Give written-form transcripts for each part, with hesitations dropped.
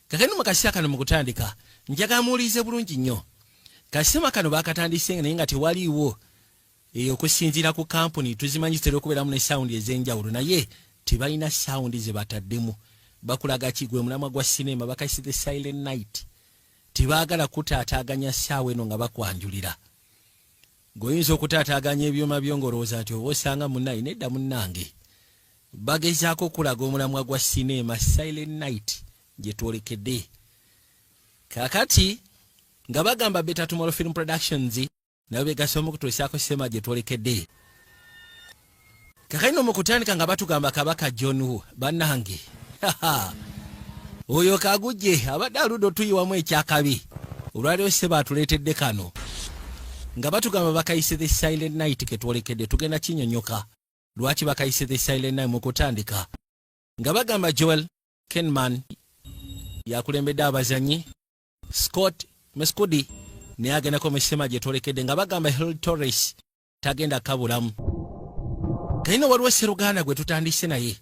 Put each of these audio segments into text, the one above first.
Kakati mu kaseera kano mu kutandika njagala muwulirize bulungi nnyo. Kasima kano bakatandise naye nga tewaliiwo eyo okusinziira ku kampuni tuzimanyi zitera okubeeramu ne sawundi ez'enjawulo, naye tebalina sawundi ze bataddemu. Bakulaga ki? Gwe mulamwa gwa sinema, bakayise The Silent Night. Tebaagala kutaataaganya ssaawa eno nga bakwanjulira. Gweoyinza okutaataaganya ebyuma byo ng'olowooza nti oba osanga munnaye, nedda munnange. Bagezaako okulaga omulamwa gwa sineema Silent Night gye twolekedde kaakati, nga bagamba Better Tomorrow Film Productions nabo begasse omukutuusaako sinema gye twolekedde kakati. No mu kutandika nga batugamba Kabaka John Woo, bannange, oyo kagujje abadde aludde otuyiwamu ekyakabi. Olwaliro seba atuleetedde kano nga batugamba bakayise The Silent Night ketwolekedde. Tugenda kinyonyoka lwaki bakayise The Silent Night. Mu kutandika nga bagamba Joel Kinnaman yakulembedde abazanyi, Scott Mescudi naye agendako mu sinema gye twolekedde, nga bagamba Hill Torres tagenda kabulamu. Kalina waliwo seruganda gwe tutandise naye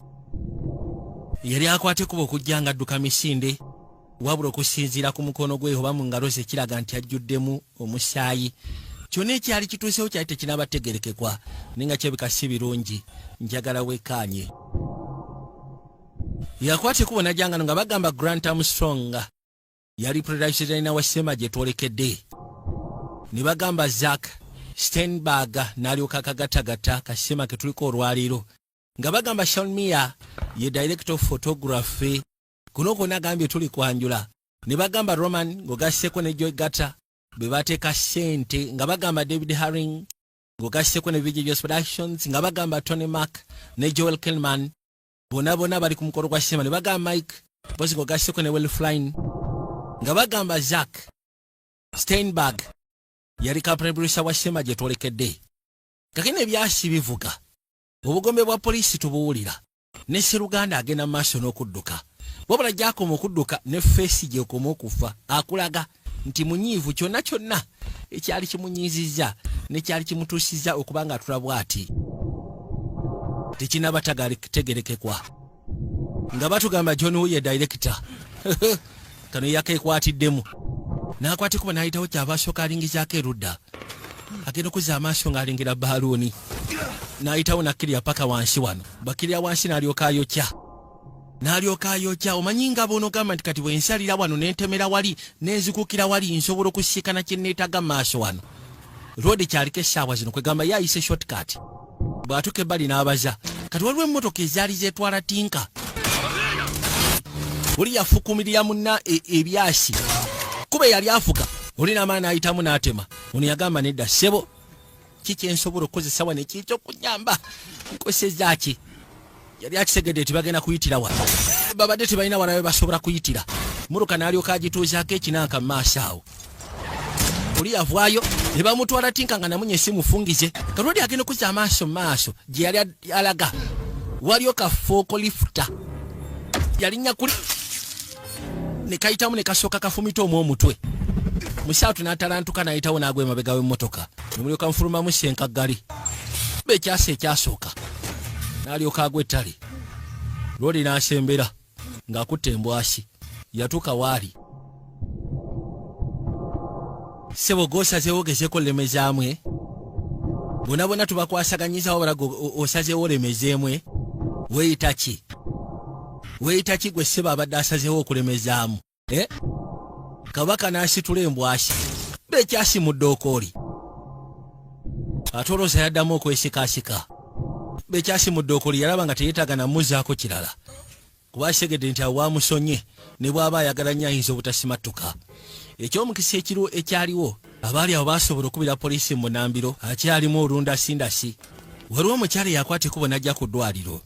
yali akwata ekkubo okujja nga adduka misinde, wabula okusinziira ku mukono gwe oba mu ngalo ze kiraga nti ajjuddemu omusaayi. Kyonna ekyali kituusewo kyali tekinabategerekekwa, naye nga kyebika si birungi. Njagala wekaanye. Yakwata ekkubo najjangano nga bagamba Grant Armstrong yali production wa sinema gye twolekedde, ne bagamba Zack Steinberg n'alyoka akagattagatta kasema ke tuliko olwaleero, nga bagamba Shawn Mia ye director of photography. Kuno kwonna agambye tuli kwanjula, ne bagamba Roman ng'ogasseko ne Joy Gata be bateeka ssente, nga bagamba David Haring ng'ogasseko ne VGS Productions, nga bagamba Tony Mark ne Joel Kinnaman bonna bonna bali ku mukolo gwa sinema, ne bagamba Mike Bosi ng'ogasseko ne Will Flynn, nga bagamba Zack Steinberg yali company producer wa sinema gye twolekedde. Kakino ebyasi bivuga, obugombe bwa poliisi tubuwulira, ne seruganda agenda mu maaso n'okudduka, wabula gyakoma okudduka ne face gyekoma okufa akulaga nti munyiivu. Kyonna kyonna ekyali kimunyiizizza nekyali kimutuusizza okuba nga atula bw'ati tekinaba tegerekekwa. Nga batugamba John Woo ye director. Kano yakekwatiddemu n'akwata kuba n'ayitawo. Kyava asooka alingizaako erudda, agenda okuzza amaaso ng'alingira baaluuni, n'ayitawo nakkirira paka wansi wano. Bakkirira wansi n'alyoka ayokya, n'alyoka ayokya. Omanyi nga boonogamba nti kati bwensalira wano nentemera wali nenzikukira wali, nsobola okusiikana kye neetaaga mu maaso wano. Road kyaliko essaawa zino kwegamba ye ayise shortcut. Bw'atuuka ebbali n'abaza kati waliwo emmotoka ezaali zeetwala tinka. Oli yafukumirira munna ebyasi kuba eyali afuga oli n'amaani n'ayitamu n'atema. Ono yagamba, "Nedda ssebo, kikyensobola okukozesa wano ekiyinza okunyamba nkoseza ki?" Yali akisegedde nti bagenda kuyitira wano, babadde tebalina wala we basobola kuyitira. Motoka n'alyoka agituuzaako ekinanka mu maaso awo. Oli yavaayo ne bamutwala tinka nga namunye simufungize. Kalwali agenda okuzza amaaso mu maaso gye yali alaga waliyo ka forklift yalinnya kuli ne kayitamu ne kasooka kafumita omu omutwe musaatu n'atalantuka n'ayitawo n'agwa emabega w'emmotoka nemulyoka nfulumamu senkaggali bekyasa ekyasooka n'alyoka agwa ettale. Lwoli n'asembera ng'akutta embwasi yatuuka waali, "Ssebo, gwosazeewo ogezeeko lemezaamu bonna bonna tubakwasaganyiza, wabula gwe osazeewo olemezeemu. Weeyita ki? Weeyita ki gwe ssebo abadde asazeewo okulemezaamu, eh?" Kabaka n'asitula embwasi bekyasi mu ddookooli, ate olowooza yaddamu okwesikasika bekyasi mu ddookooli. Yalaba nga teyeetaaga namuzaako kirala kuba asegedde nti awo wamusonye, ne bw'aba ayagala nnyo ayinza obutasimattuka. Ekyomukisa ekiro ekyaliwo abaali awo baasobola okubira poliisi mu bunambiro. Akyalimu olundasindasi, waliwo omukyala eyakwata ekkubo n'ajja ku ddwaliro.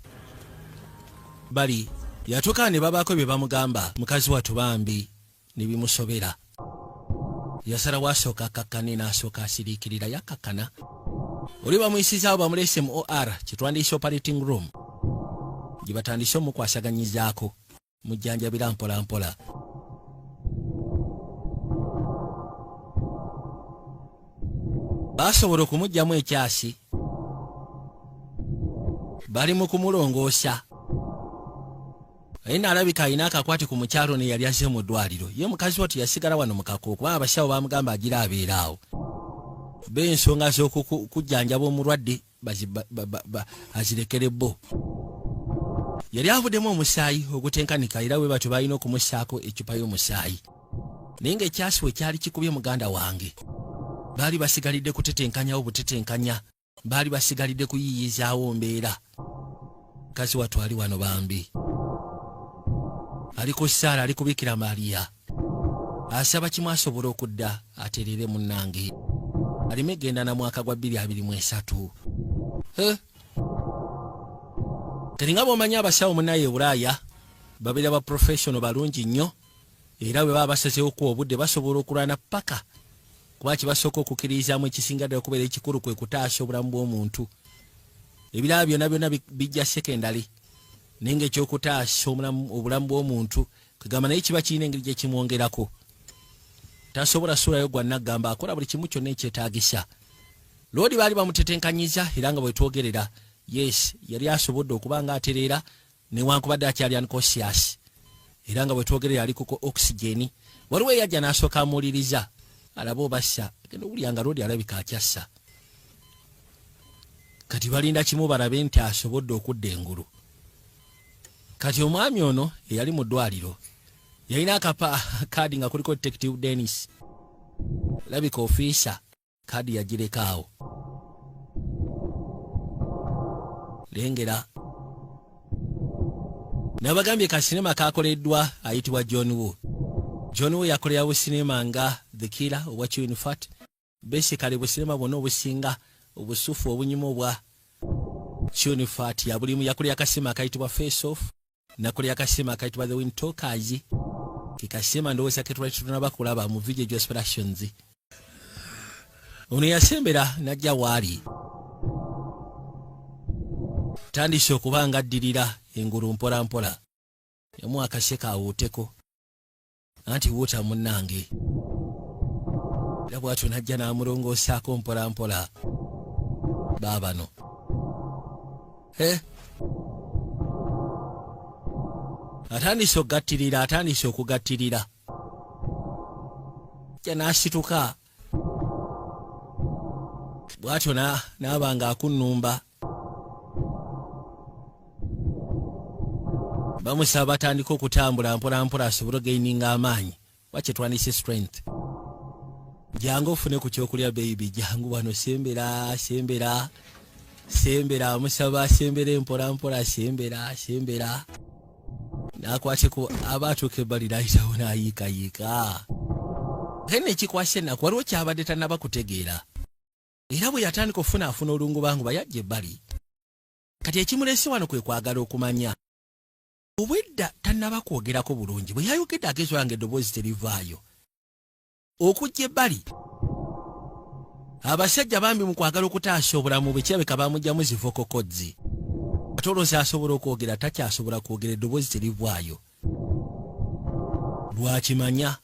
Bali yatuuka ne babaako bye bamugamba. Mukazi wattu bambi ne bimusobera, yasalawo asooka akakkane n'asooka asiriikirira. Yakkakkana oli bamuyisizaawo, bamuleese mu OR, kyetwandiise operating room, gye batandise omukwasaganyizaako mujjanjabira mpola mpola. Basobola okumuggyamu ekyasi, bali mu kumulongoosa. Naye naalabika alina akakwate ku mukyalo ne yali azze mu ddwaliro. Ye mukazi wattu yasigala wano mu kako kubanga abasawo bamugamba agira abeera awo, b'ensonga z'okujjanjaba omulwadde azirekere bo. Yali avuddemu omusaayi ogutenkanika, era bwe batyo balina okumussaako eccupa y'omusaayi, naye ng'ekyasi we kyali kikubye muganda wange, baali basigalidde kutetenkanyawo butetenkanya, baali basigalidde kuyiiyizaawo mbeera. Mukazi wattu ali wano bambi, ali ku ssaala, ali kubikira Mariya, asaba kimu asobole okudda aterere munnange, aleme genda na mwaka gwa 2023. Eh? Kati nga bw'omanyi, abasawo munnaye e Bulaaya babeera ba professional balungi nnyo, era bwe baba basazeewo kuwa obudde basobola okulwana paka, kuba kibasooka okukkiririzaamu ekisinga ddala okubeera ekikulu kwe kutaasa obulamu bw'omuntu. Ebirala byonna byonna bijja secondary, naye nga ekyokutaasa obulamu bw'omuntu kwegamba naye kiba kirina engeri gye kimwongerako. Tasobola suulayo gwa naggamba, akola buli kimu kyonna ekyetaagisa. Loodi baali bamutetenkanyiza, era nga bwetwogerera, yes, yali asobodde okuba nga atereera newankubadde akyali unconscious, era nga bwetwogerera ali kuko oxygen. Waliwo eyajja n'asooka amuwuliriza alabe obassa, agenda owulira nga loodi alabika akyassa. Kati balinda kimu balabe nti asobodde okudda engulu. Kati omwami ono eyali mu ddwaliro yalina akapa kaadi nga kuliko Detective Dennis. Labika ofiisa kaadi yagireka awo. Lengera nabagambye kasinema kakoleddwa ayitibwa John Woo. John Woo yakolera businema nga The Killer obwa Chewin Fat, basically businema bwonna obusinga obusufu obunyuma obwa Chewin Fat yabulimu. Yakolera akasinema akayitibwa Face Off, nakolera akasinema akayitibwa The Wind Talkers, kekasema ndowooza ketwali tutunaba kulaba mu Video Jos Productions. Ono yasembera najja waali tandise okuba nga addirira engulu mpola mpola, yamu akaseka awuuteko anti wuuta munnange, era bwatyo najja n'amulongoosaako mpola mpola. Baabano eh? Atandise okugattirira, atandise okugattirira, ja n'asituka bw'atyo n'aba nga akunnumba. Bamusaba batandika okutambula mpola mpola asobole ogaininga amaanyi, wakyetwandise strength. Jangu ofune ku kyokulya baby, jangu wano, sembera, sembera, sembera. Amusaba sembera mpola mpola, sembera, sembera. Nakwateko aba atuuka ebbali nayitawo nayiikayiika ate nekikwasa ennaku, waliwo kyabadde tanaba kutegeera, era bwe yatandika okufunaafuna olungubanguba yajja ebbali. Kati ekimulese wano kwe kwagala okumanya. Obwedda tannaba kwogerako bulungi, bwe yayogedde agezo yange eddoboozi terivaayo. Okujja ebbali abasajja bambi mu kwagala okutaasa obulamu bwe kirabika bamugyamu zi vocal cords, ate olowooza asobola okwogera, takyasobola kwogera, eddoboozi terivaayo. Lwakimanya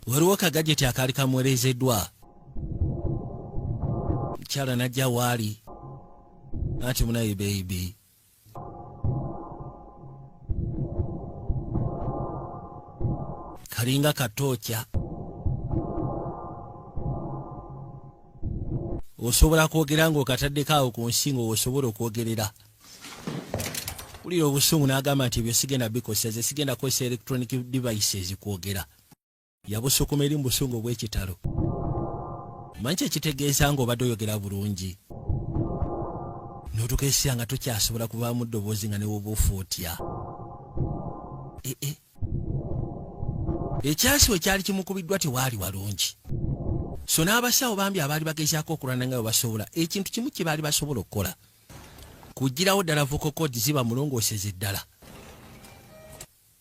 waliwo ka gadget akaali kamuwerezeddwa, mukyala najja waali anti munaye baby kalinga katookya, osobola kwogera ng'okataddeko awo ku nsi nga osobola okwogerera. Wulira obusungu n'agamba nti ebyo sigenda bikozesa, ze sigenda kukozesa electronic devices kwogera. Yabusukuma eri mu busungu obw'ekitalo. Manyi kyekitegeeza ng'obadde oyogera bulungi n'otuuka nga tokyasobola kubaamu ddoboozi nga newoba ofa otya. Ee, ekyasi we kyali kimukubiddwa tewaali walungi, so n'abasawo bambi abaali bagezaako okulwana nga bwe basobola, ekintu kimu kye baali basobola okukola kugirawo ddala vocal cords ziba mulongooseze ddala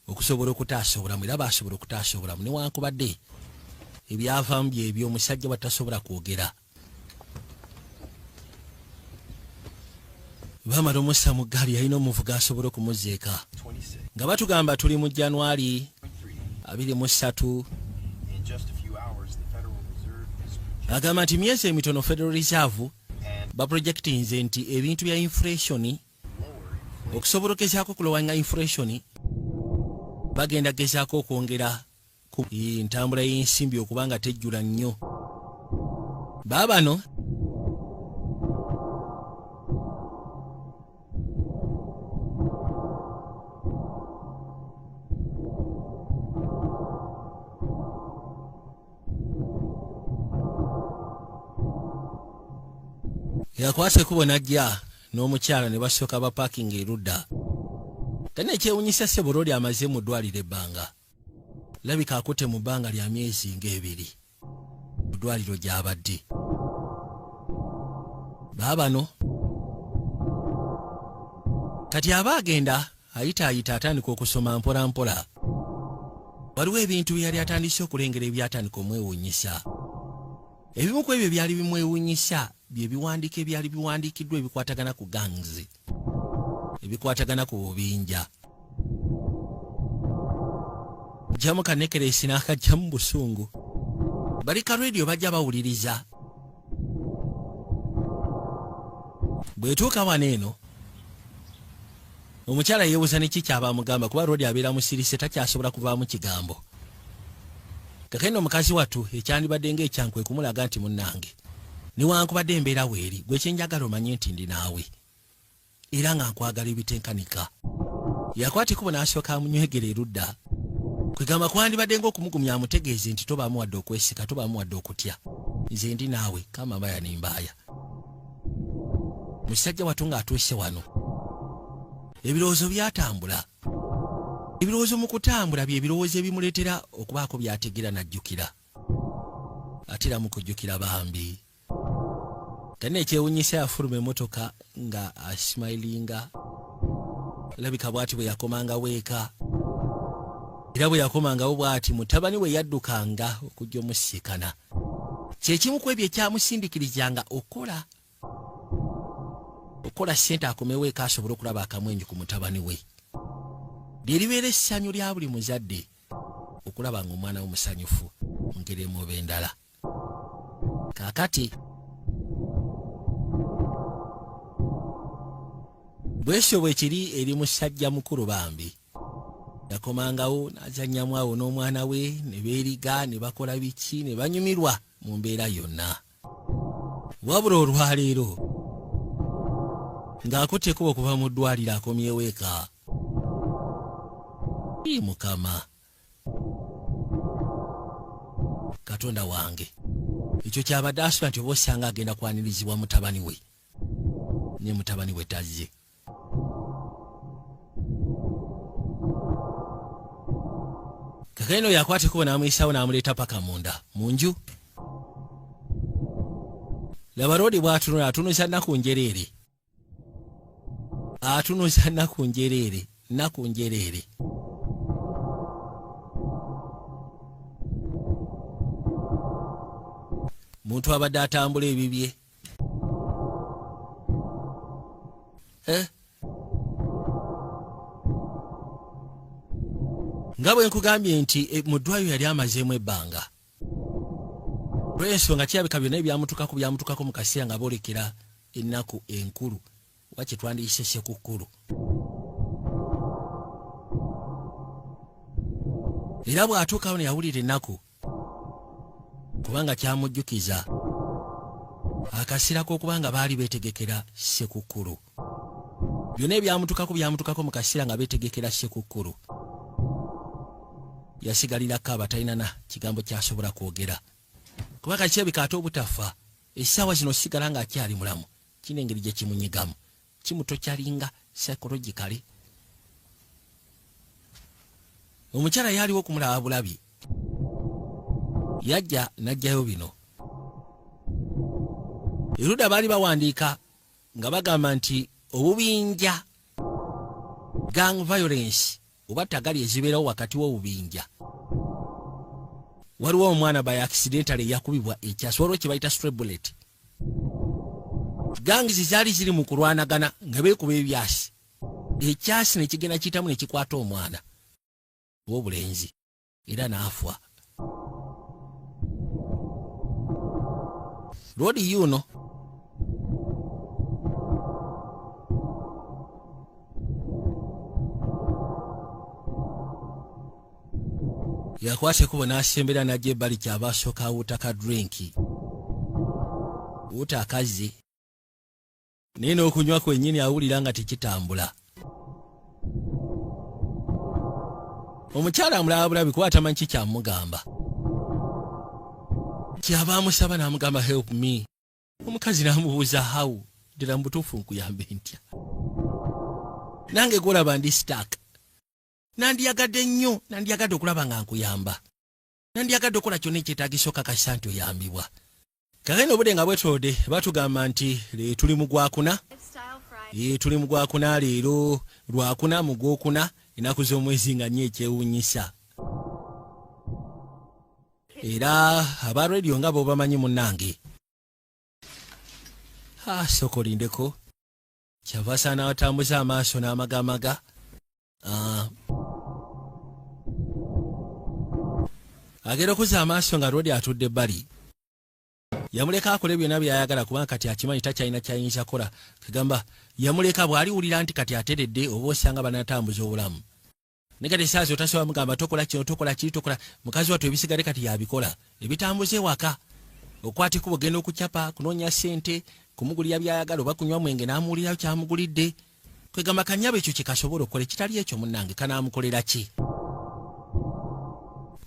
okusobola okutaasa obulamu, era basobola okutaasa obulamu newankubadde ebyavaamu byebyo, omusajja bwatasobola kwogera. Bamala omussa mu ggaali, yalina omuvuga asobole okumuzeeka nga batugamba tuli mu January 23. In just a few hours, the Federal Reserve is Agamba nti myezi emitono Federal Reserve and Baprojectinze nti ebintu bya inflation, okusobola ogezaako okulowanga inflation, bagenda gezaako okwongera ku ntambula y'ensimbi okubanga tejjula nnyo. Baabano yakwata ekubo n'ajja n'omukyala ne basooka ba parking erudda. Tani ekyewunyisa, ssebo, Lodi amaze mu ddwaliro ebbanga, labika akutte mu bbanga lya myezi ng'ebiri mu ddwaliro gy'abadde. Baabano kati aba agenda ayita ayita, atandika okusoma mpola mpola. Waliwo ebintu bye yali atandise okulengera ebyatandika omwewuunyisa. Ebimu ku ebyo byali bimwewuunyisa bye biwandiiko ebyali biwandiikiddwa ebikwatagana ku gangs, ebikwatagana ku bubinja. Jjamu kanekeresi n'akajjamu busungu. Bali ka radio bajja bawuliriza. Bwetuuka wano eno, omukyala yeebuuza neki kyaba amugamba, kuba Rodi abeera musirise, takyasobola kuvaamu kigambo. Kakene omukazi wattu ekyandibadde ng'ekyankwe kumulaga nti, "Munnange, newankubadde embeera weeri, gwe kyenjagala omanye nti ndi naawe era nga nkwagala ebitenkanika." Yakwata ekubo n'asooka amunywegera erudda, kwegamba kwandibadde ng'okumugumya, amutegeeze nti, "Tobaamu wadde okwesika, tobaamu wadde okutya, nze ndi naawe." Kama mbaya nembaaya. Musajja wattu ng'atuuse wano, ebirowoozo byatambula. Ebirowoozo mu kutambula bye birowoozo ebimuleetera okubaako by'ategeera n'ajjukira. Ate era mu kujjukira, bambi kani ekyewunyisa, yafuluma emmotoka nga asmilinga. Labika bw'ati bwe yakomangawo eka, era bwe yakomangawo bw'ati mutabani we yaddukanga okujja omusiikana. Kyekimu ku ebyo ekyamusindikirizanga okola ssente akomewo eka asobole okulaba akamwenyu ku mutabani we. Lyeribeera essanyu lya buli muzadde okulaba nga omwana we musanyufu mu ngeri emu oba endala. Kaakati bwesyo bwe kiri eri musajja mukulu. Bambi yakomangawo n'azannyamu awo n'omwana we, ne beeriga, ne bakola biki, ne banyumirwa mu mbeera yonna. Wabula olwaleero ng'akutte ekubo okuva mu ddwaliro akomyewo eka. Ii, Mukama Katonda wange, ekyo kyabadde asula nti oba osanga agenda kwanirizibwa mutabani we, ne mutabani we tazze. Kakene oyo akwata ekubo n'amuyisawo n'amuleeta paka munda mu nju. Laba Roodi bw'atunula, atunuza nnaku njereere, atunuza nnaku njereere, nnaku njereere. Muntu abadde atambula ebibye. Eh? Nga bwe nkugambye nti mu ddwayo yali amazeemu ebbanga, olw'ensonga kirabika byonna ebyamutukako byamutukako mu kaseera nga boolekera ennaku enkulu, oba kye twandiyise Ssekukkulu. Era bw'atuukawo ne yawulira ennaku, kubanga kyamujjukiza akaseera k'okuba nga baali beetegekera Ssekukkulu. Byonna ebyamutukako byamutukako mu kaseera nga beetegekera Ssekukkulu. Yasigalirako abatalina kigambo kyasobola kwogera, kuba kakirabika ate obutafa essaawa zino sigala ng'akyali mulamu, kina engeri gye kimunyigamu, kimutokyalinga psychologically. Omukyala yaliwo okumulaba bulabi, yajja n'ajjayo bino. Erudda baali bawandiika nga bagamba nti obubinja, gang violence oba tagali ezibeerawo wakati w'obubinja, waliwo omwana by accidentally eyakubibwa ekyasi, waliwo kye bayita stray bullet. Gangs zaali ziri mu kulwanagana nga beekuba ebyasi, ekyasi ne kigenda kiyitamu ne kikwata omwana ow'obulenzi era n'afa. Lodi yuno. Yakwata ekkubo n'asembera n'ajja ebbali, kyava asooka awuuta ka drink, wuuta akazzi, naye n'okunywa kwennyini awulira nga tekitambula. Omukyala amulaba bulabi kuba atamanyi kikyamugamba. Kyava amusaba n'amugamba, "Help me." Omukazi n'amubuuza, "How? Ddala mu butuufu nkuyambe ntya? Nange gwolaba ndi stuck. Nandiyagadde nnyo, nandiyagadde okulaba nga nkuyamba, nandiyagadde okukola kyonna ekyetagisa okakasa nti oyambibwa." Kakene obudde nga bwetolodde, batugamba nti tuli mu gwakuna. Tuli mu gwakuna leero, lwakuna mu gwokuna, ennaku z'omwezi nga nnyo. Ekyewuunyisa era aba rediyo nga b'obamanyi munnange. Sooka olindeko. Kyava asaana atambuza amaaso n'amagamaga. Agenda okuzza amaaso nga Rodi atudde ebbali. Yamuleka akole byonna byayagala kubanga kati akimanyi takyalina kyayinza kola. Kagamba yamuleka bw'aliwulira nti kati ateredde oba osanga banatambuza obulamu. Ne kati esaazi otasobola mugamba tokola kino, tokola kiri, tokola. Mukazi wattu ebisigale kati yabikola, ebitambuza ewaka, okwata ekkubo, genda okucapa, kunoonya ssente, kumugulira byayagala oba kunywa mwenge n'amuwulirayo kyamugulidde. Kwegamba kanyaba ekyo kyekasobola okukola. Ekitali ekyo munnange kanaamukolera ki?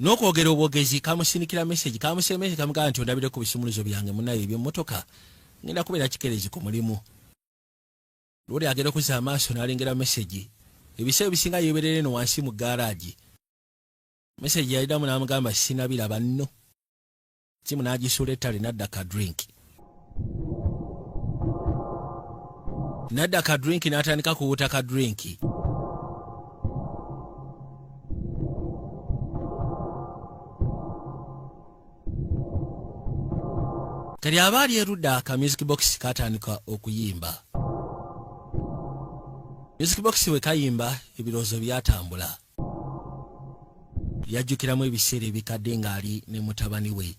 N'okwogera obwogezi kamusinikira message, kamusira message, kamugamba nti ondabire ku bisumuluzo byange munaye ebyemmotoka, ngenda kubeera kikerezi ku mulimu. Lwoli agenda okuzza amaaso n'alengera message. Ebiseera ebisinga yeeberera eno wansi mu gaaraagi. Message yaliddamu n'amugamba, "Sinabiraba nno." Simu n'agisuula ettale, n'adda ka drink, n'adda ka drink, n'atandika kuwuta ka drink. Kati aba ali erudda, ka music box katandika okuyimba. Music box we kayimba, ebirowoozo byatambula, yajjukiramu ebiseera ebikadde ng'ali ne mutabani we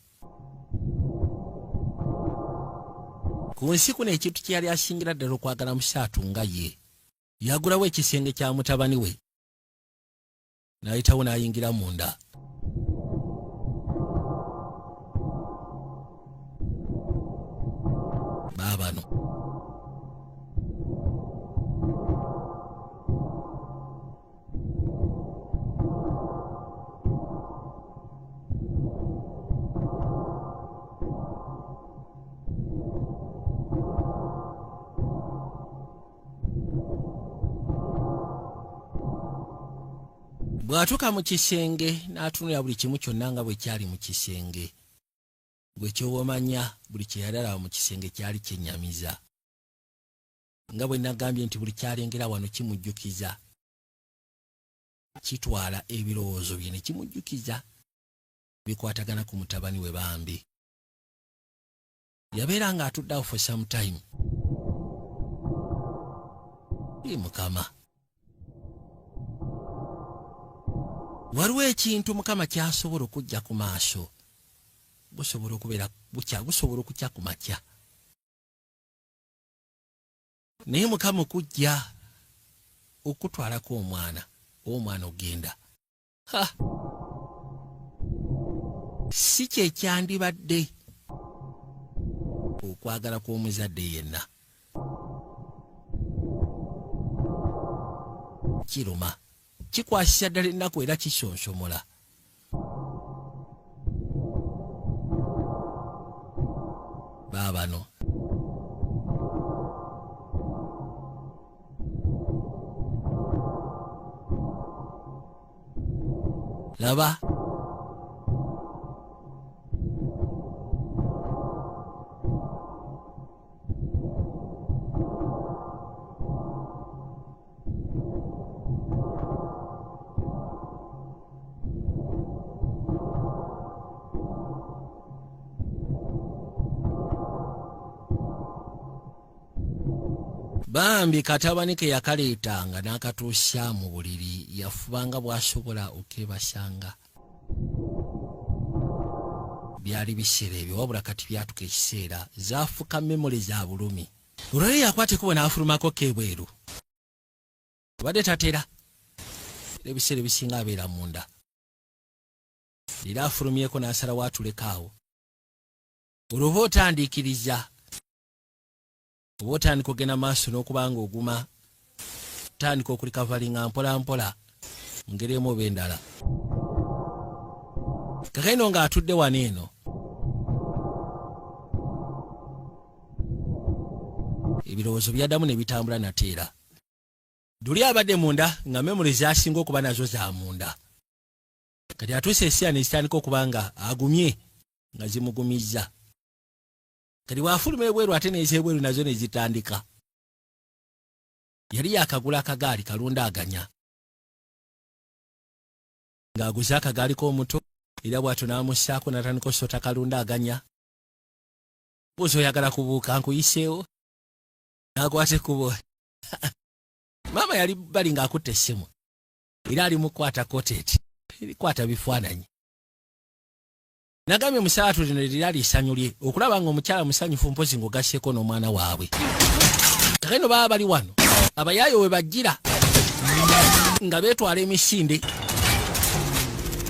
ku nsi kuno. Ekintu kye yali asingira ddala okwagala musaatu nga ye yagulawo ekisenge kya mutabani we, n'ayitawo n'ayingira munda. Baabano bw'atuuka mu kisenge n'atunula buli kimu kyonna nga bwe kyali mu kisenge. Gwe ky'oba buli kye yali alaba mu kisenge kyali kyennyamiza, nga bwe nagambye nti buli kyalengera wano kimujjukiza, kitwala ebirowoozo bye ne kimujjukiza bikwatagana ku mutabani we. Bambi yabeera ng'atudde awo for some time. Mukama, waliwo ekintu Mukama kyasobola okujja ku maaso, gusobola okubeera bukya, gusobola okukya ku makya, naye Mukama okujja okutwalako omwana oba omwana ogenda, ha, si kyekyandibadde okwagala kw'omuzadde yenna. Kiruma, kikwasisa ddala ennaku era kisonsomola. Baabano laba bambi katabani ke yakaleetanga n'akatuusa mu buliri, yafubanga bw'asobola okebasanga. Byali biseera ebyo, wabula kati byatuka ekiseera zaafuka memory za bulumi. Olwali yakwata ekubo n'afulumako kebweru, abadde tatera era ebiseera ebisinga abeera munda. Era afulumyeko n'asalawo atulekaawo. Olwoba otandiikiriza oba otandika ogenda maaso n'okuba nga oguma, tandika okurecoveringa mpola mpola mu ngeri emu oba endala. Kakaino ng'atudde wano eno, ebirowoozo byaddamu ne bitambula nateera. Duli abadde munda nga memory zasinga okuba nazo za munda. Kati atuuse esiya nezitandika okuba nga agumye nga zimugumizza. Kati bw'afuluma ebweru ate n'ez'ebweru nazo ne zitandika. Yali yakagula akagaali kalunda aganya, ng'aguze akagaali k'omuto, era bw'atyo n'amussaako n'atandika osota kalunda aganya. Buuza oyagala kubuuka nkuyiseewo, n'akwata ekkubo. Maama yali bali ng'akutte essimu era ali mu kukwata koteeti erikwata bifaananyi. Nagambye musaatu lino lirali essanyu lye okulaba nga omukyala musanyufu, mpozi ng'ogasseeko n'omwana waabwe. Kakeno baba bali wano, abayaayo we bajjira nga beetwala emisinde,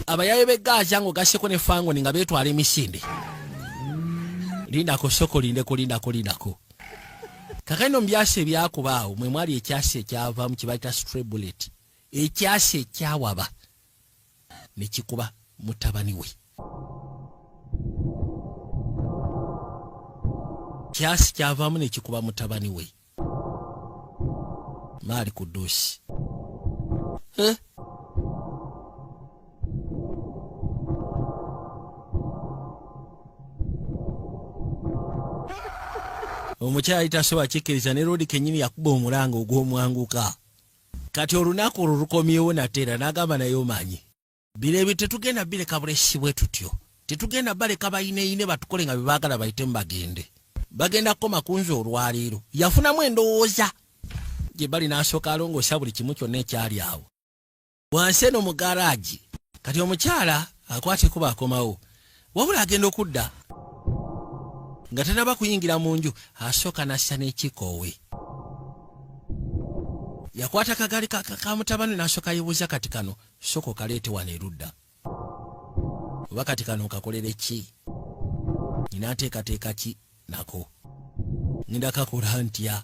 abayaayo b'eggaaza ng'ogasseko ne fangoni nga beetwala emisinde. Lindako soko, lindeko, lindako, lindako. Kakano mu byasi ebyakubaawo mwe mwali ekyasi ekyavaamu kye bayita stray bullet, ekyasi ekyawaba ne kikuba mutabani we. Kyasi kyavaamu ne kikuba mutabani we maali ku dduusi. Eh? Omukyala tasobola kikkiriza ne Lodi kennyini yakuba omulanga ogw'omwanguka. Kati olunaku olwo lukomyewo nateera n'agamba, naye omanyi bino ebyo tetugenda bireka bulesi bwe tutyo, tetugenda baleka bayineyine batukole nga bebaagala bayitemu bagende, bagenda kukoma ku nze olwaleero. Yafunamu endowooza gye bali n'asooka alongoosa buli kimu kyonna ekyali awo wansi eno mu garagi. Kati omukyala akwata ekuba akomawo, wabula agenda okudda nga tanaba kuyingira mu nju, asooka n'assa n'ekikoowe. Yakwata kagaali ka mutabani n'asooka yebuuza, kati kano sooka okaleete wano erudda, oba kati kano nkakolere ki? Nina nteekateeka ki nako? Ngenda kakola ntya?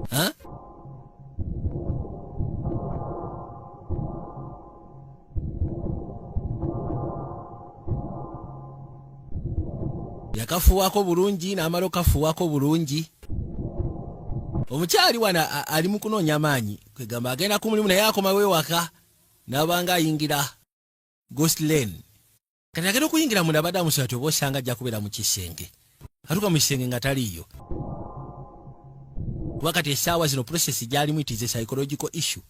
Ha? Yakafuwako bulungi n'amala okafuwako bulungi. Omukyali wano ali mu kunoonya maanyi, kwegamba agenda ku mulimu naye akomawo ewaka n'abanga ayingira ghost lane. Kati agenda okuyingira munda, abadde amusaba ti oba osanga ajja kubeera mu kisenge. Atuuka mu kisenge nga taliiyo, kuba kati essaawa zino process gyalimu, it is a psychological issue,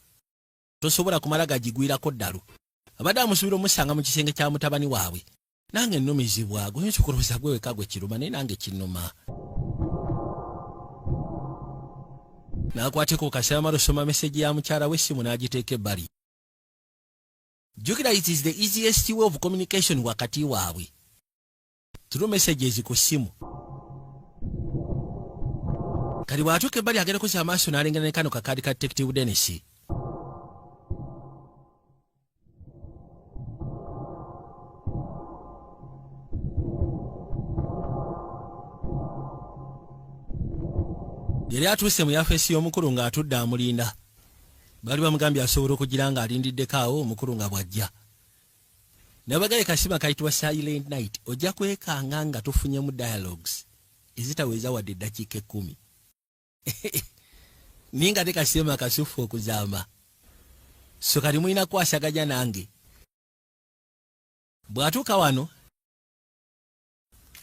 tosobola kumala gagigwirako ddalu. Abadde amusuubira omusanga mu kisenge kya mutabani waabwe. Nange nnumizibwa, guyinza okulowooza gwe weka gwe kiruma, naye nange kinnuma. N'akwateko kasamala osoma message ya mukyala w'essimu n'agiteeka ebbali. Jjukira, it is the easiest way of communication wakati waabwe, through messages ku ssimu. Kati bw'atuuka ebbali agenda kuzza amaaso n'alengera ne kano kakaadi ka Detective Dennis. Yali atuuse mu yafeesi y'omukulu ng'atudde amulinda. Baali bamugambye asobola okugira ng'alindiddeko awo omukulu nga bw'ajja. Nabagaye kasima kayitibwa silent night, ojja kwekanga nga tufunyemu dialogues ezitaweza wadde eddakiika 10, naye nga te kasema kasufu okuzaama. So kati mulina kukwasaganya nange. Bw'atuuka wano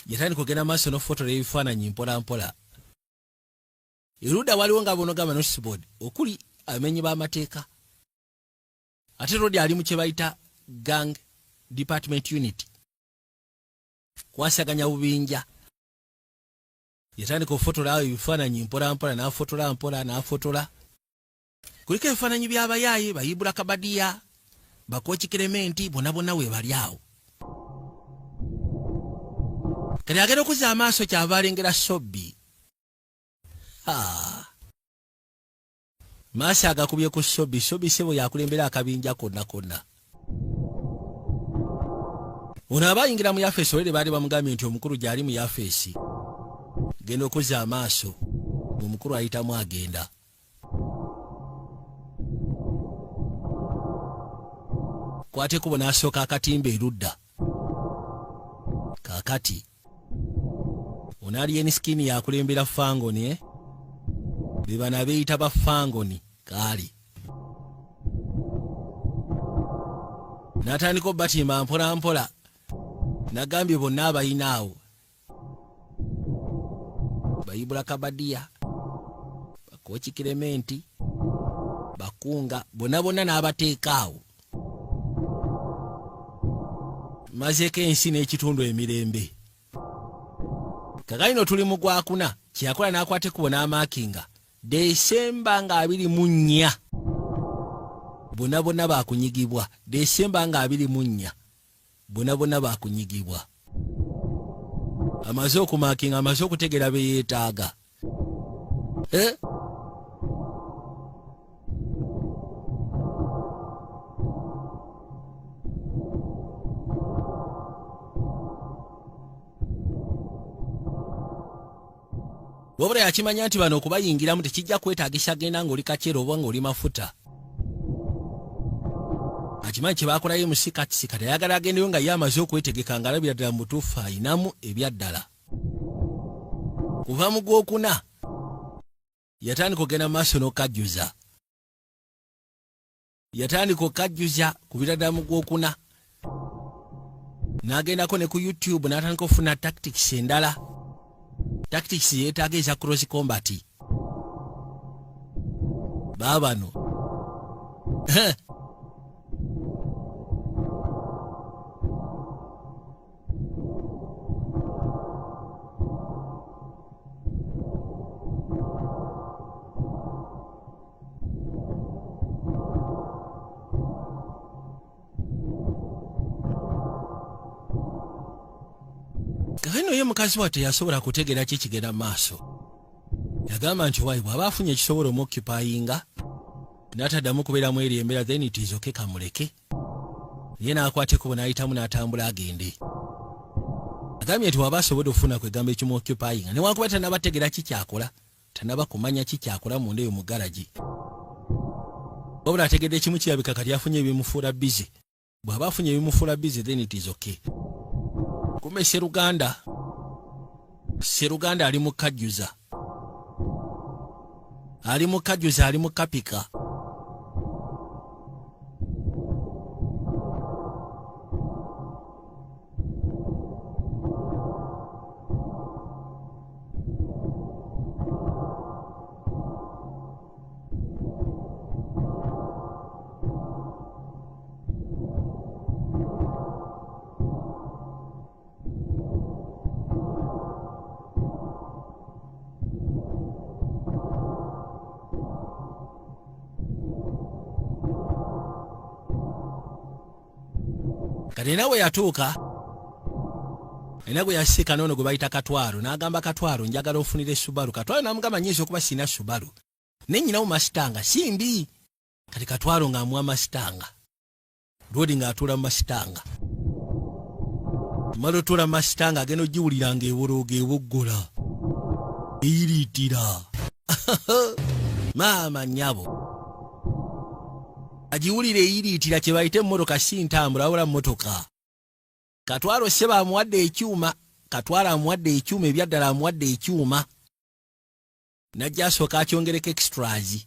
yatandika ogenda maaso n'okufotola ebifaananyi mpola mpola. Erudda waliwo nga bonogamba noticeboard okuli abamenyi b'amateeka, ate Rodi ali mu kye bayita gang department unit, kwasaganya bubinja. Yatandika okufotola awo ebifaananyi mpola mpola, n'afotola mpola n'afotola. Kuliko ebifaananyi by'abayaaye bayibula kabadiya bakoki Kerementi, bonna bonna we bali awo. Kati agenda okuzza amaaso kyava alengera Sobbi. Ha. Maaso agakubye ku Sobi. Sobi sebo yakulembera akabinja konna konna. Ono aba ayingira mu yafeesi, olere baali bamugambye nti omukulu gyali mu yafeesi. Genda okuzza amaaso, omukulu ayitamu agenda. Kwata ekkubo n'asooka akatimba erudda. Kaakati ono Alien Skin yakulembera Fangoni, eh? Be bano abeeyita ba Fangoni. Kaali n'atandika obatimba mpola mpola, nagambye bonna abalina awo bayibula kabadiya, bakoki Kirementi, bakunga bonna bonna n'abateeka awo, mazeeko ensi n'ekitundu emirembe. Kakalino tuli mu gwakuna. Kyeyakola n'akwata ekkubo n'amaakinga Desemba nga 24, bonna bonna bakunyigibwa. Desemba nga 24, bonna bonna bakunyigibwa. Amaze okumakinga, amaze okutegera beyeetaaga, eh? Wabula yakimanya nti bano okubayingiramu tekijja kwetaagisa genda ng'oli kakyere oba ng'oli mafuta. Akimanyi kye bakolayo musikatisi. Kati ayagala agendeyo nga ye amaze okwetegeka, ng'alabira ddala mu butuufu ayinamu ebyaddala. Kuva mu gwokuna yatandika okugenda mu maaso n'okajjuza, yatandika okajjuza kubira ddala mu gwokuna, n'agendako ne ku YouTube n'atandika okufuna tactics endala, tactics yeetaaga eza cross combat. Baabano kakati ye mukazi wa teyasobola kutegeera ki kigenda mu maaso. Yagamba nti wayi bw'aba afunye ekisobola omuoccupyinga n'ataddamu kubeeramu eri embeera, then it is okay, kamuleke ye n'akwata ekkubo n'ayitamu n'atambula agende. Agambye nti waba asobodde okufuna kwegamba ekimuoccupyinga, newankubadde tannabategeera ki kyakola, tanaba kumanya ki kyakola munda eyo mu garagi, wabula ategedde kimu, kirabika kati afunye ebimufuula busy. Bw'aba afunye ebimufuula busy, then it is okay. Kumbe Seruganda, Seruganda ali mu kajjuza, ali mu kajjuza, ali mu kapika. Kati era bwe yatuuka, era gwe yasiika noono gwe bayita Katwalo, n'agamba Katwalo, "Njagala ofunire Subaru." Katwalo n'amugamba, "Nyinza okuba sirina Subaru, naye nyinawo Mustang, simbi." Kati Katwalo ng'amuwa Mustang, lwodi ng'atuula mu Mustang. Mala otuula mu Mustang, agenda ogiwulira ng'ebolooga, eboggola, eyiriitira. Maama nnyabo, agiwulira eyiriitira, kye bayita emmotoka si ntambula wabula mmotoka. Katwalo ssebo amuwadde ekyuma, Katwalo amuwadde ekyuma ebyaddala, amuwadde ekyuma, najja asooka akyongereko extras.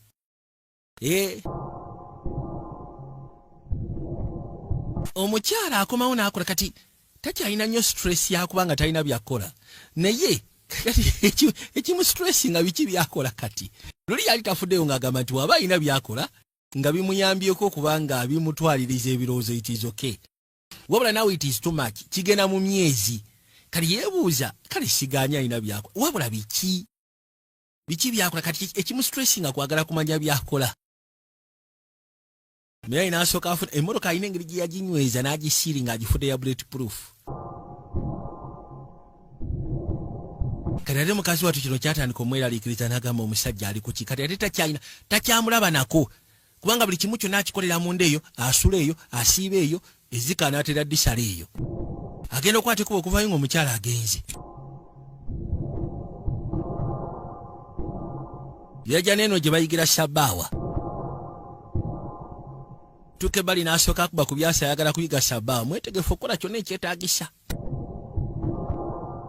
E omukyala akomawo n'akola. Kati takyalina nnyo stress yakuba nga talina byakola, naye kati ekimu stress nga biki byakola. Kati luli yali tafuddeyo ng'agamba nti waba alina byakola nga bimuyambyeko okuba nga bimutwaliriza ebirowoozo, it is okay. Wabula now it is too much, kigenda mu myezi. Kati yeebuuza, kale siganya alina byakola, wabula biki, biki byakola? Kati ekimu stress nga kwagala kumanya byakola. Naye n'asooka afuna emmotoka, alina engeri gye yaginyweza n'agisiiri ng'agifudde ya bullet proof. Kati ate mukazi wattu kino kyatandika omweraliikiriza, n'agamba, "Omusajja ali kuki?" Kati ate takyalina, takyamulaba nako, kubanga buli kimu kyonna akikolera munda eyo, asula eyo, asiiba eyo, ezika anaatera disala eyo. Agenda okwata ekuba okuvayo ng'omukyala agenze. Yajja n'eno gye bayigira shabbaawa. Tuuka ebbali n'asooka akuba ku byasa, ayagala kuyiga shabbaawa, mwetegefu okukola kyonna ekyetaagisa.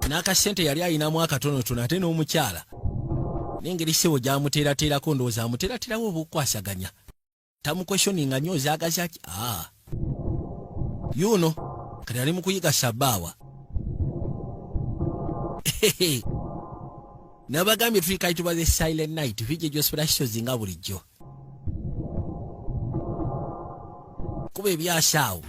N'akasente yali ayinamu akatonotono, ate n'omukyala n'engeri ssebo gy'amuteerateerako, ndowooza amuteerateerawo obukwasaganya, tamuquestioninga nnyo, ozaagaza ki? Aa, yuno kati ali mu kuyiga shabbaawa. Nabagambye tuli kayitibwa The Silent Night, VJ Josprashozi nga bulijjo. Kuba ebyasaawo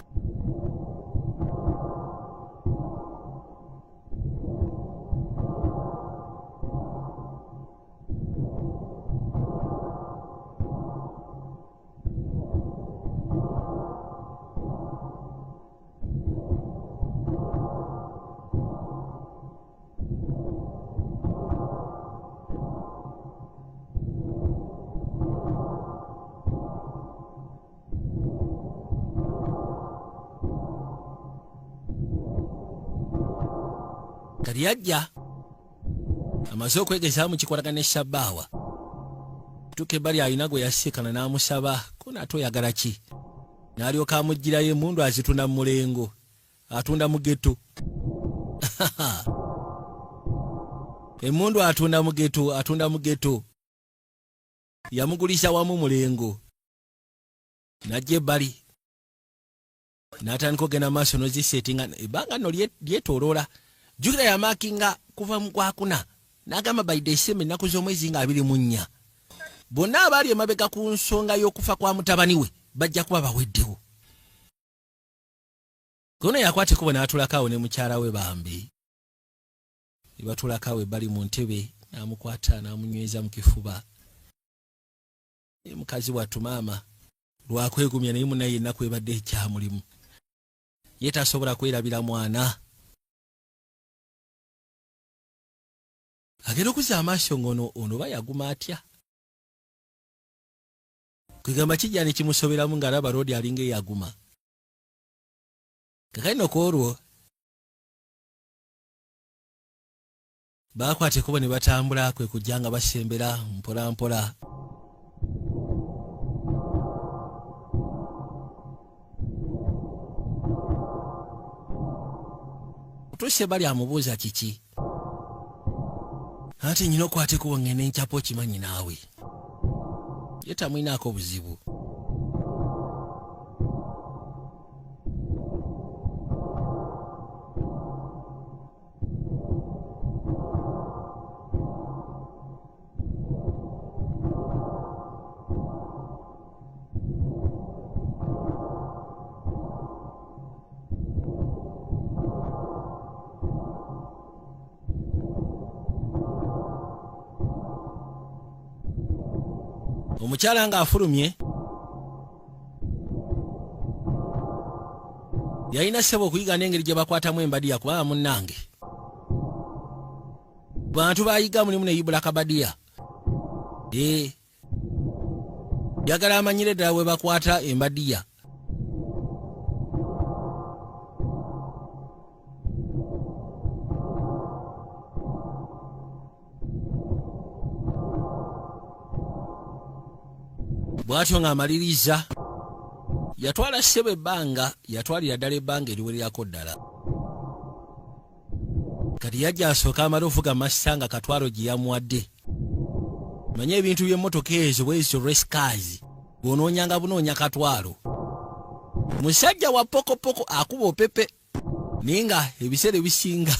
kati yajja amaze okwegezaamu kikolagana ne shabbaawa. Tuka ebbali, alina gwe yasiikana n'amusaba kona ate oyagala ki, n'alyoka amuggyirayo emundu azitunda mu mulengo, atunda mu ghetto, emundu atunda mu ghetto, atunda mu ghetto. Yamugulisa wamu mulengo, n'ajja ebbali n'atandika ogenda maaso nozisetinga. Ebbanga nno lyetooloola. Jjukira yamakinga kuva mu gwakuna, n'agamba by December, ennaku z'omwezi nga 24, bonna abaali emabega ku nsonga y'okufa kwa mutabani we bajja kuba baweddewo. Gono yakwata ekkubo n'atulako awo ne mukyala we bambi, ne batulako awo ebbali mu ntebe, n'amukwata n'amunyweza mu kifuba. Naye mukazi wattu maama lwakwegumya, naye munaye ennaku ebadde ekyamulimu, ye tasobola kwerabira mwana. Agenda okuzza amaaso ng'ono ono ba yaguma atya, kwegamba kijja ne kimusoberamu ng'alaba roodi alinga eyaguma. Kakali no kwolwo baakwata ekkubo ne batambula, kwe kujja nga basembera mpola mpola. Otuuse bali, amubuuza kiki, anti nyina okwata ekkubo ngende nkyapa, okimanyi naawe ye tamwinaako buzibu. Omukyala ng'afulumye yalina ssebo okuyiga n'engeri gye bakwatamu embadiya, kubanga munnange bantu bayiga mulimu neyibula kabadiya. Ee, yagala amanyire ddala bwe bakwata embadiya. Bw'atyo ng'amaliriza yatwala ssebo ebbanga, yatwalira ddala ebbanga eriwererako ddala. Kati yajja asooka amale ovuga massa nga katwalo gye yamuwadde. Manye ebintu by'emmotoka ezo bwezityo, race cars, bw'onoonyanga bunoonya katwalo. Musajja wa pokopoko akuba opepe, naye nga ebiseera ebisinga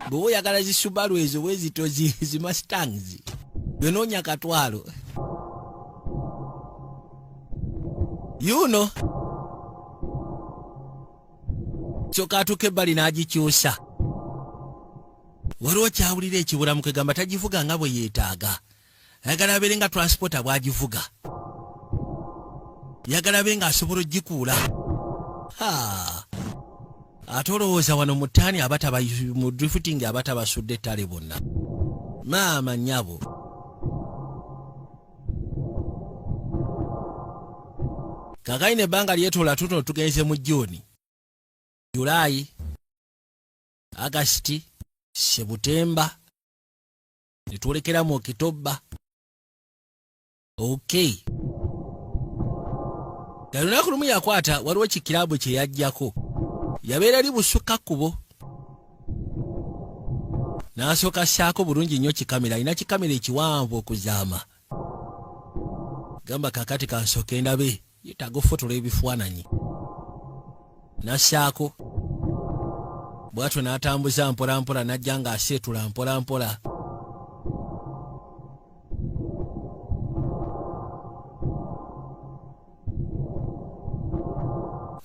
bw'oba oyagala zi Subaru ezo bwezito zi Mustangs, yonoonya katwalo yuno. Kyokka atuuka ebbali n'agikyusa, waliwo kyawulira ekibulamu, kwegamba tagivuga nga bwe yeetaaga. Ayagala abeere nga transporter bw'agivuga, yagala abe ng'asobola ogikuula. Ha, ate olowooza wano mu ttaani abataba mu drifting abatabasudde ettale bonna, maama nnyabo. Kaakali nebbanga lyetoola tutono, tugenze mu June, July. August, September, netwolekera mu October. Okay, lunaku lumu yakwata, waliwo kikirabu kye yajjako, yabeera eri busukka kkubo, n'asooka ssaako bulungi nnyo kikamera. Alina kikamera ekiwanvu okuzaama. Gamba, kakati kansooke ndabe, yeetaaga ofotola ebifaananyi. Nassaako bw'atyo n'atambuza mpola mpola, n'ajja ng'aseetula mpola mpola.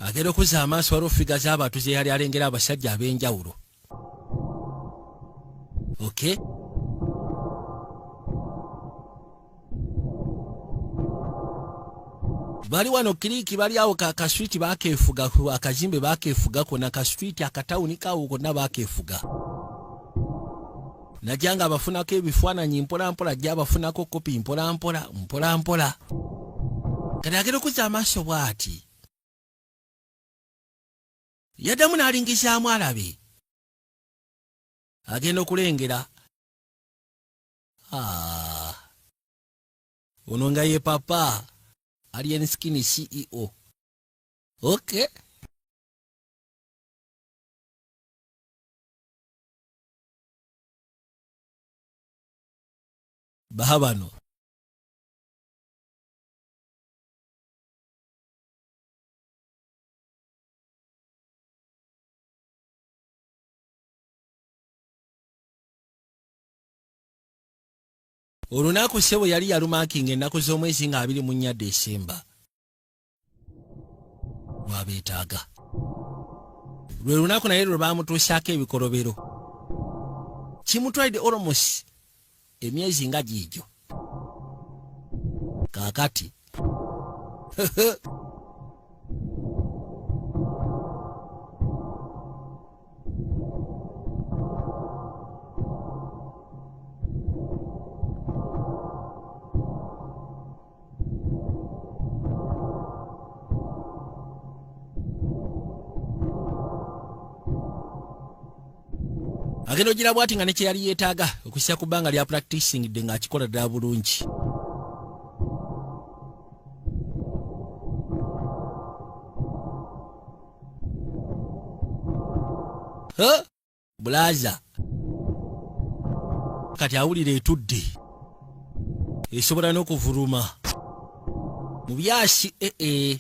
Agenda okuzza amaaso, waliwo figure z'abantu ze yali alengera, abasajja ab'enjawulo. Okay, bali wano kiriki, bali awo ka street bakeefuga, akazimbe bakeefuga konna, ka street akatawuni kawo konna bakeefuga. Najja nga abafunako ebifaananyi mpola mpola, ajja abafunako kopi mpola mpola mpola mpola. Kati agenda okuzza amaaso bw'ati, yaddamu n'alingizaamu alabe, agenda okulengera, Ah, ono nga ye papa Alien Skin CEO. Okay, baha bano. Olunaku ssebo yali yalumakinga ennaku z'omwezi nga 24 Desemba lwabeetaaga, lwe lunaku naye lwe bamutuusaako ebikolobero. Kimutwalidde almost emyezi nga giigyo. Kaakati agenda ogira bwati nga nekyeyali yeetaaga okussa ku bbanga lya practicing dde ng'akikola ddala bulungi. Huh? Bulaza kati awulira etudde esobola n'okuvuluma mu byasi, ee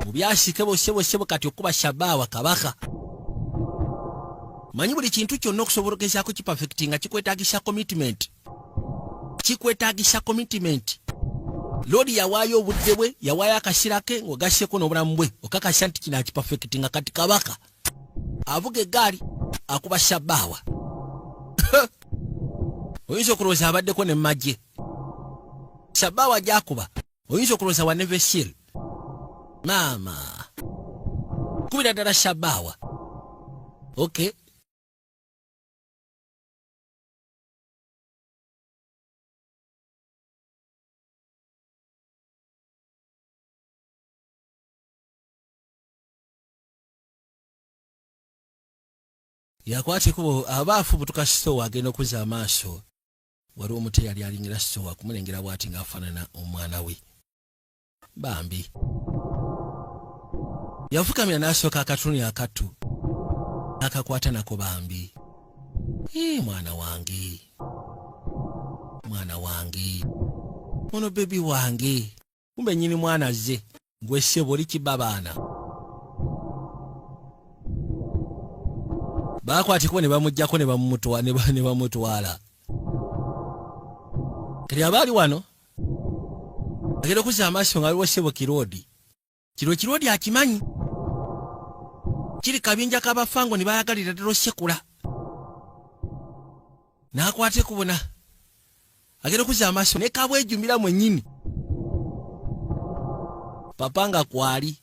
mu byasi kebo sebo sebo. Kati okuba shabaawa kabaka manyi buli kintu kyonna okusobola ogezaako kiperfect nga kikwetagisa commitment, kikwetagisa commitment. Lodi yawaayo obudde bwe, yawaayo akasira ke ng'ogasseko n'obulamu bwe, okakasa nti kino akiperfect nga kati kabaka avuga eggaali akuba shabaawa. Oyinza okulowooza abaddeko ne magye. Shabaawa gyakuba oyinza okulowooza wa Navy SEAL. Maama kubira ddala shabaawa. Okay, yakwata ekubo aba afubutuka sitowa. Agenda okuzza amaaso, waliwo omuto eyali alingira sitowa kumulengera bwati ng'afaanana omwana we bambi. Yafukamira n'asooka akatuni akattu akakwata nako bambi. Ee, mwana wange, mwana wange ono, baby wange. Kumbe nnyini mwana azze. Gwe ssebo oli kibba baana. Bakwatikubo ne bamugjako ne bamutwala. Kati aba ali wano agenda okuzza amaaso nga waliwo ssebo kiroodi. Kiro kiroodi akimanyi kiri kabinja k'abafango ne bayagalira ddala osekula n'akwata ekubona. Agenda okuzza amaaso ne kabwejumira mwennyini papa nga kwali.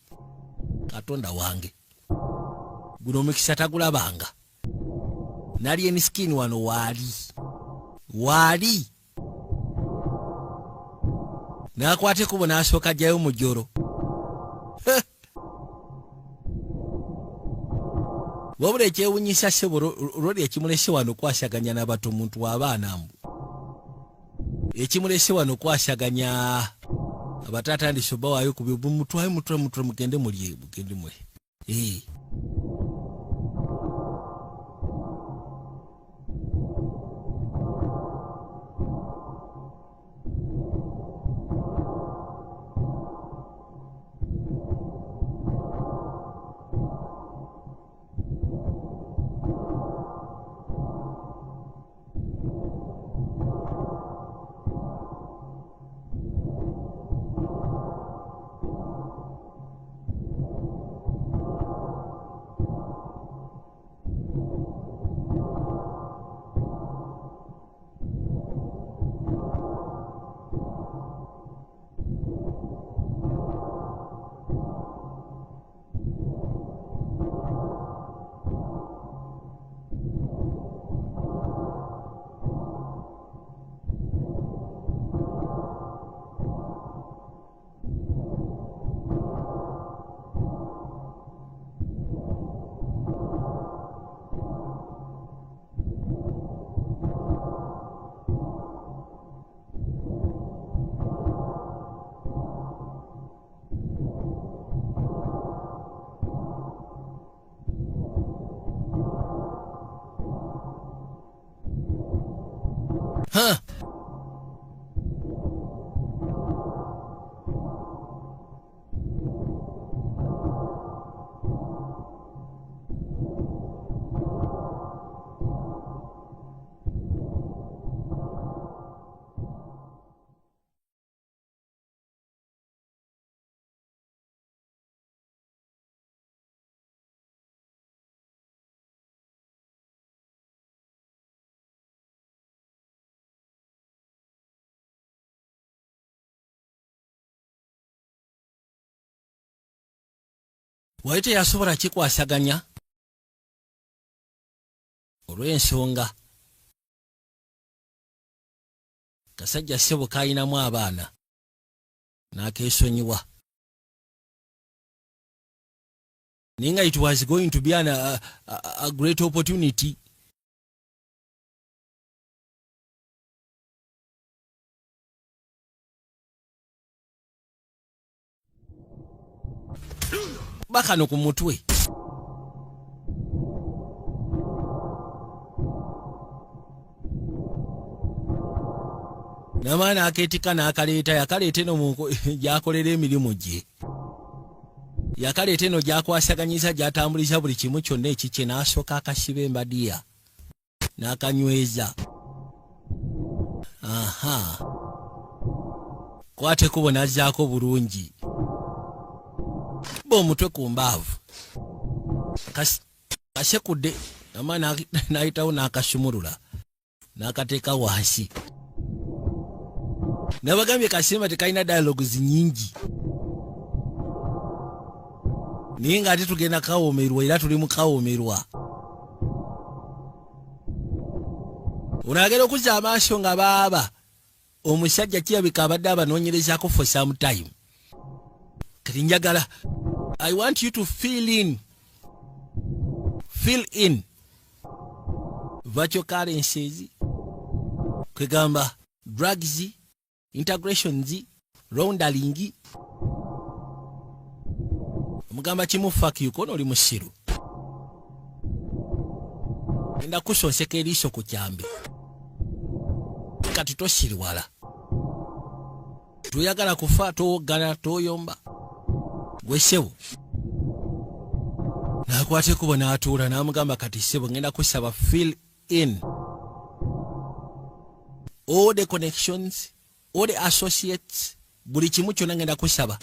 Katonda wange, guno omukisa tagulabanga. N'Alien Skin wano waali waali n'akwata ekkubo n'asooka ajjayo mujoro. Wabula ekyewunyisa, ssebo, lwoli ekimulese wano kwasaganya n'abato, muntu w'abaana mbu ekimulese wano kwasaganya abato, atandise obbawaayo ku mutwaye, mutwe mutwe, mugende mulye, mugende mwe. Eh. Huh. Wali teyasobola kikwasaganya olw'ensonga kasajja ssebo kayinamu abaana n'akeesonyiwa, naye nga it was going to be a great opportunity. Bakano ku mutwe namala n'akeetika n'akaleeta, yakaleeta eno gyakolera emirimu gye, yakaleeta eno gyakwasaganyiza, gyatambuliza buli kimu kyonna ekikye. N'asooka akasiba embadiya n'akanyweza. Aha, kwata ekkubo n'azzaako bulungi ba omutwe ku mbaavu. Kasekudde ama n'ayitawo n'akasumulula n'akateeka wansi. Nabagambye kasimba tekalina dialogues nyingi, naye ng'ate tugenda kawomerwa, era tuli mu kawomerwa. Ono agenda okuzza amaaso nga baaba omusajja kirabika abadde abanoonyerezaako for some time. Kati njagala, I want you to fill in virtual currencies, kwegamba drugs, integrations, laundering. Omugamba kimu, fuck you, kono oli musiru, genda kusonseka eriiso ku kyambe. Kati tosiriwala, toyagala kufa, towoggana, toyomba gwe ssebo. N'akwata ekkubo n'atuula n'amugamba, kati ssebo, ngenda kusaba fill in all the connections, all the associates, buli kimu kyonna ngenda kusaba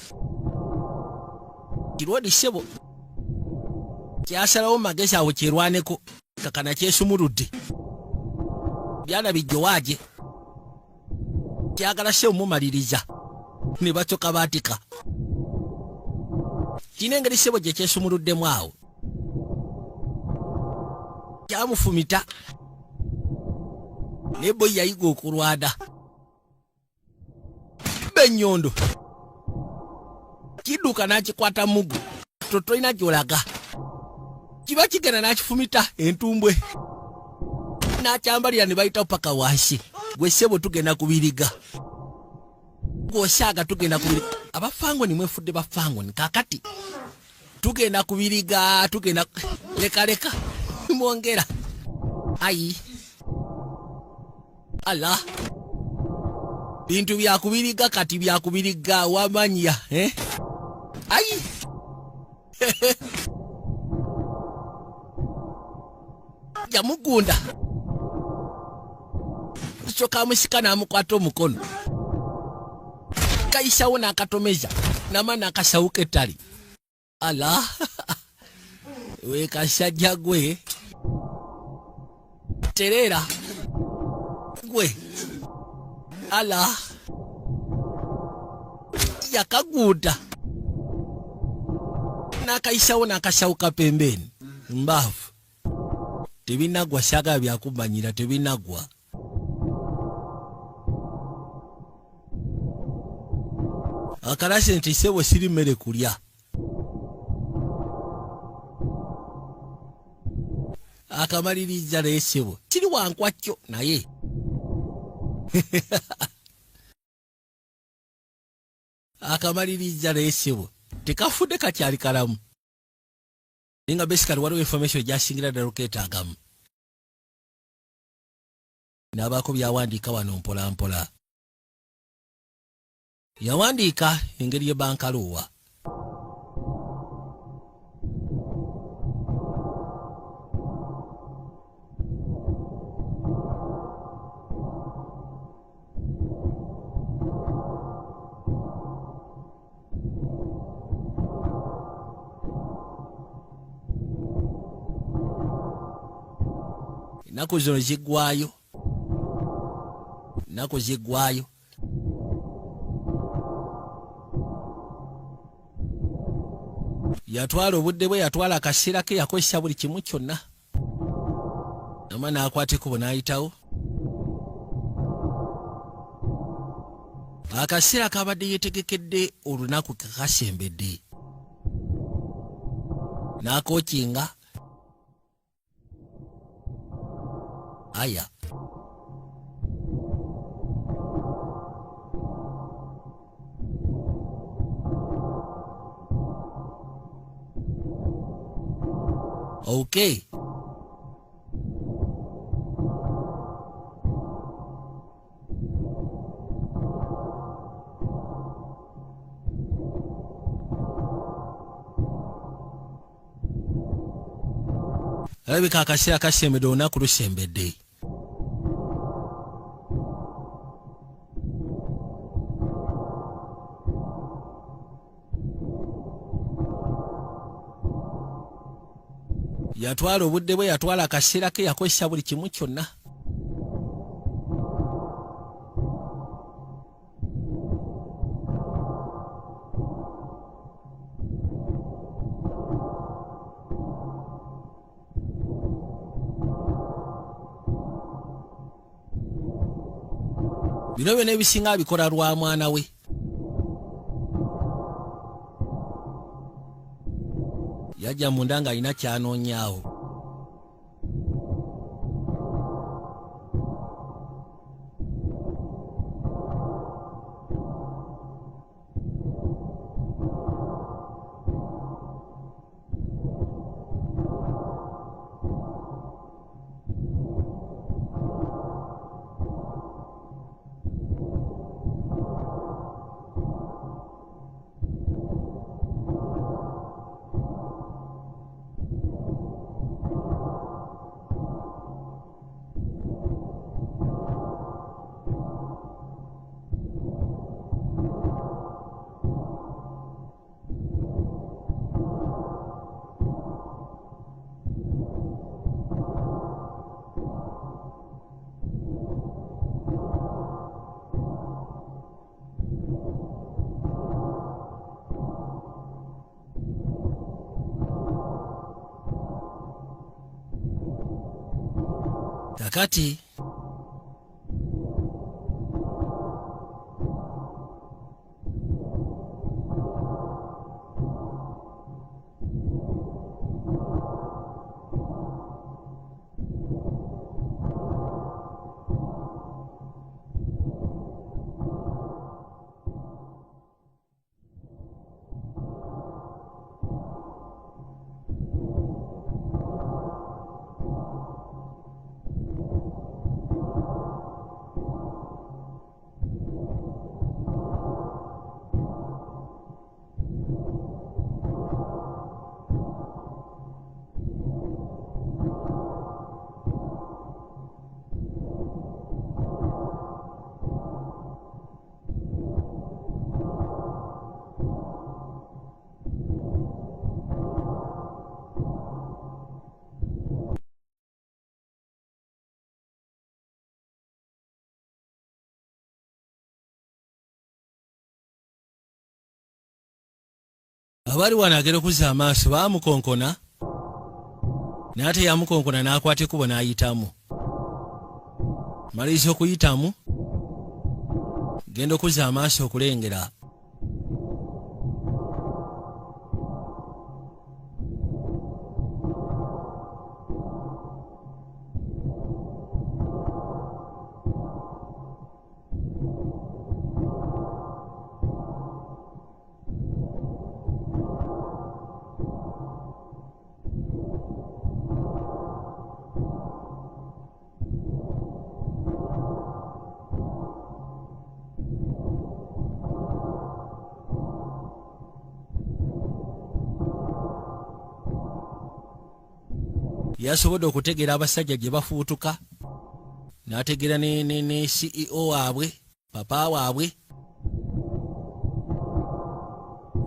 kirwodi. Ssebo kyasalawo magezi awo kyerwaneko, kakana kyesumuludde byana bijjo waaje kyagala ssebo mumaliriza ne bacoka baatika. Kina engeri ssebo gye kyesumuluddemu awo kyamufumita, naye boyi yayiga okulwana benyondo kidduka n'akikwata mugu totolina gy'olaga. Kiba kigenda n'akifumita entumbwe n'akyambalira ne bayitawo paka wansi. Gwe ssebo tugenda kubiriga, gw'osaaga tugenda kubiriga. Abafangoni mwefudde bafangoni, kakati tugenda kubiriga, tugenda leka leka mwongera ayi ala bintu byakubiriga kati byakubiriga wamanya eh? Ayi yamugunda soka amusika n'amukwata omukono kayisawo n'akatomeza nama n'akasawo k'ettale ala we kasajja gwe tereera gwe ala yakaguuda n'akayisawo n'akasawo kapembeeni mbaavu tebinagwa saagala byakumanyira tebinagwa. Akalasi nti ssebo siri mmere kulya. Akamaliriza naye ssebo kiri wankwakyo naye akamaliriza naye ssebo tekafudde kakyali kalamu. Naye nga basically waliwo information gyasingira ddala okeetaagamu n'abaako byawandiika wano mpola mpola. Yawandiika engeri y'ebbankaluwa ennaku zino ziggwayo, ennaku ziggwayo. Yatwala obudde bwe, yatwala akaseera ke, yakozesa buli kimu kyonna ama n'akwata ekkubo n'ayitawo. Akaseera kabadde yeetegekedde olunaku kakasembedde n'akookinga aya okay. Alabika akaseera kasembedde, olunaku lusembedde. Yatwala obudde bwe, yatwala akaseera ke, yakozesa buli kimu kyonna bino byona ebisinga abikola lwa mwana we. Yajja munda ng'alina kyanoonyaawo. Kakati Abali wano agenda okuzza amaaso, baamukonkona, naye ate yamukonkona n'akwata ekkubo n'ayitamu. Maliriza okuyitamu, genda okuzza amaaso okulengera Yasobodde okutegeera abasajja gye bafuutuka, n'ategeera ne CEO waabwe, papa waabwe.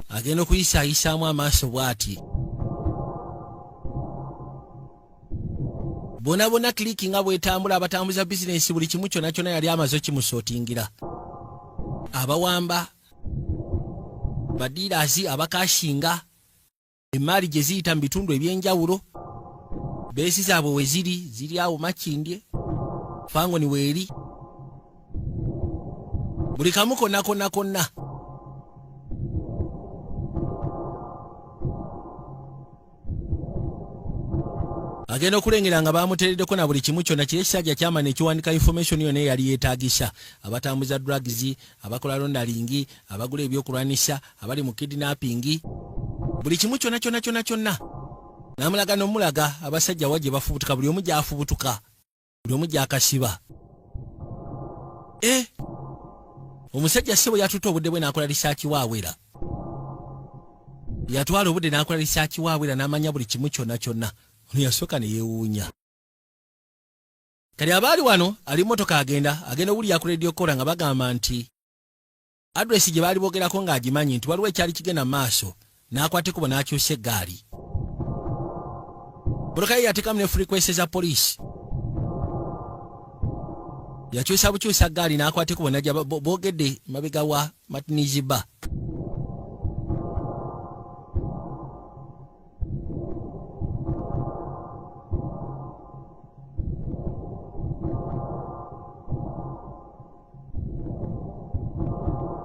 Agenda okuyisaayisaamu amaaso bw'ati bona bonna clique nga bwetambula, abatambuza bizinensi, buli kimu kyonna kyonna yali amaze okimusootingira. Abawamba ba dealers, abakashinga emaali gye ziyita mu bitundu ebyenjawulo, base zaabwe we ziri, ziri awo Makindye, Fangoni weeri, buli kamu konna konna konna. Agenda okulengera nga bamuteereddeko na buli kimu kyonna. Kiri ekisajja kyamani ekiwandika information yonna eyali yeetagisa: abatambuza drugs, abakola laundering, abagula ebyokulwanisa, abali mu kidnapping, buli kimu kyonna kyonna kyonna kyonna. Namulaga nomulaga abasajja wa gye bafubutuka, buli omu gyafubutuka, buli omu gyakasiba. E omusajja ssebo yatutte obudde bwe n'akola research waawera, yatwala obudde n'akola research waawera, n'amanya buli kimu kyonna kyonna. Ono yasooka ne yeewuunya. Kati abaali wano ali motoka agenda agenda owulira ku radio kola nga bagamba nti address gye baali boogerako ng'agimanyi, nti waliwo ekyali kigenda mu maaso. N'akwata ekkubo n'akyusa eggaali. Motoka ye yateekamu ne frequency za poliisi. Yakyusa bukyusa ggaali n'akwata ekkubo najja boogedde mabega wa Martinizi bar.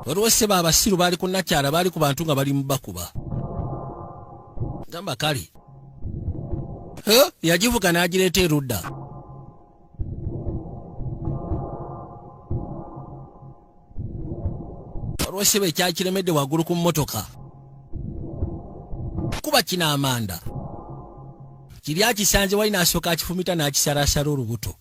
Waliwo sseba abasiru baali ku nakyala, baali ku bantu nga bali mu bakuba. Gamba kale yagivuga n'agireeta erudda. Waliwo sseba ekyakiremedde waggulu ku mmotoka, kuba kino amanda kiri akisanze wali, n'asooka akifumita n'akisalasala olubuto.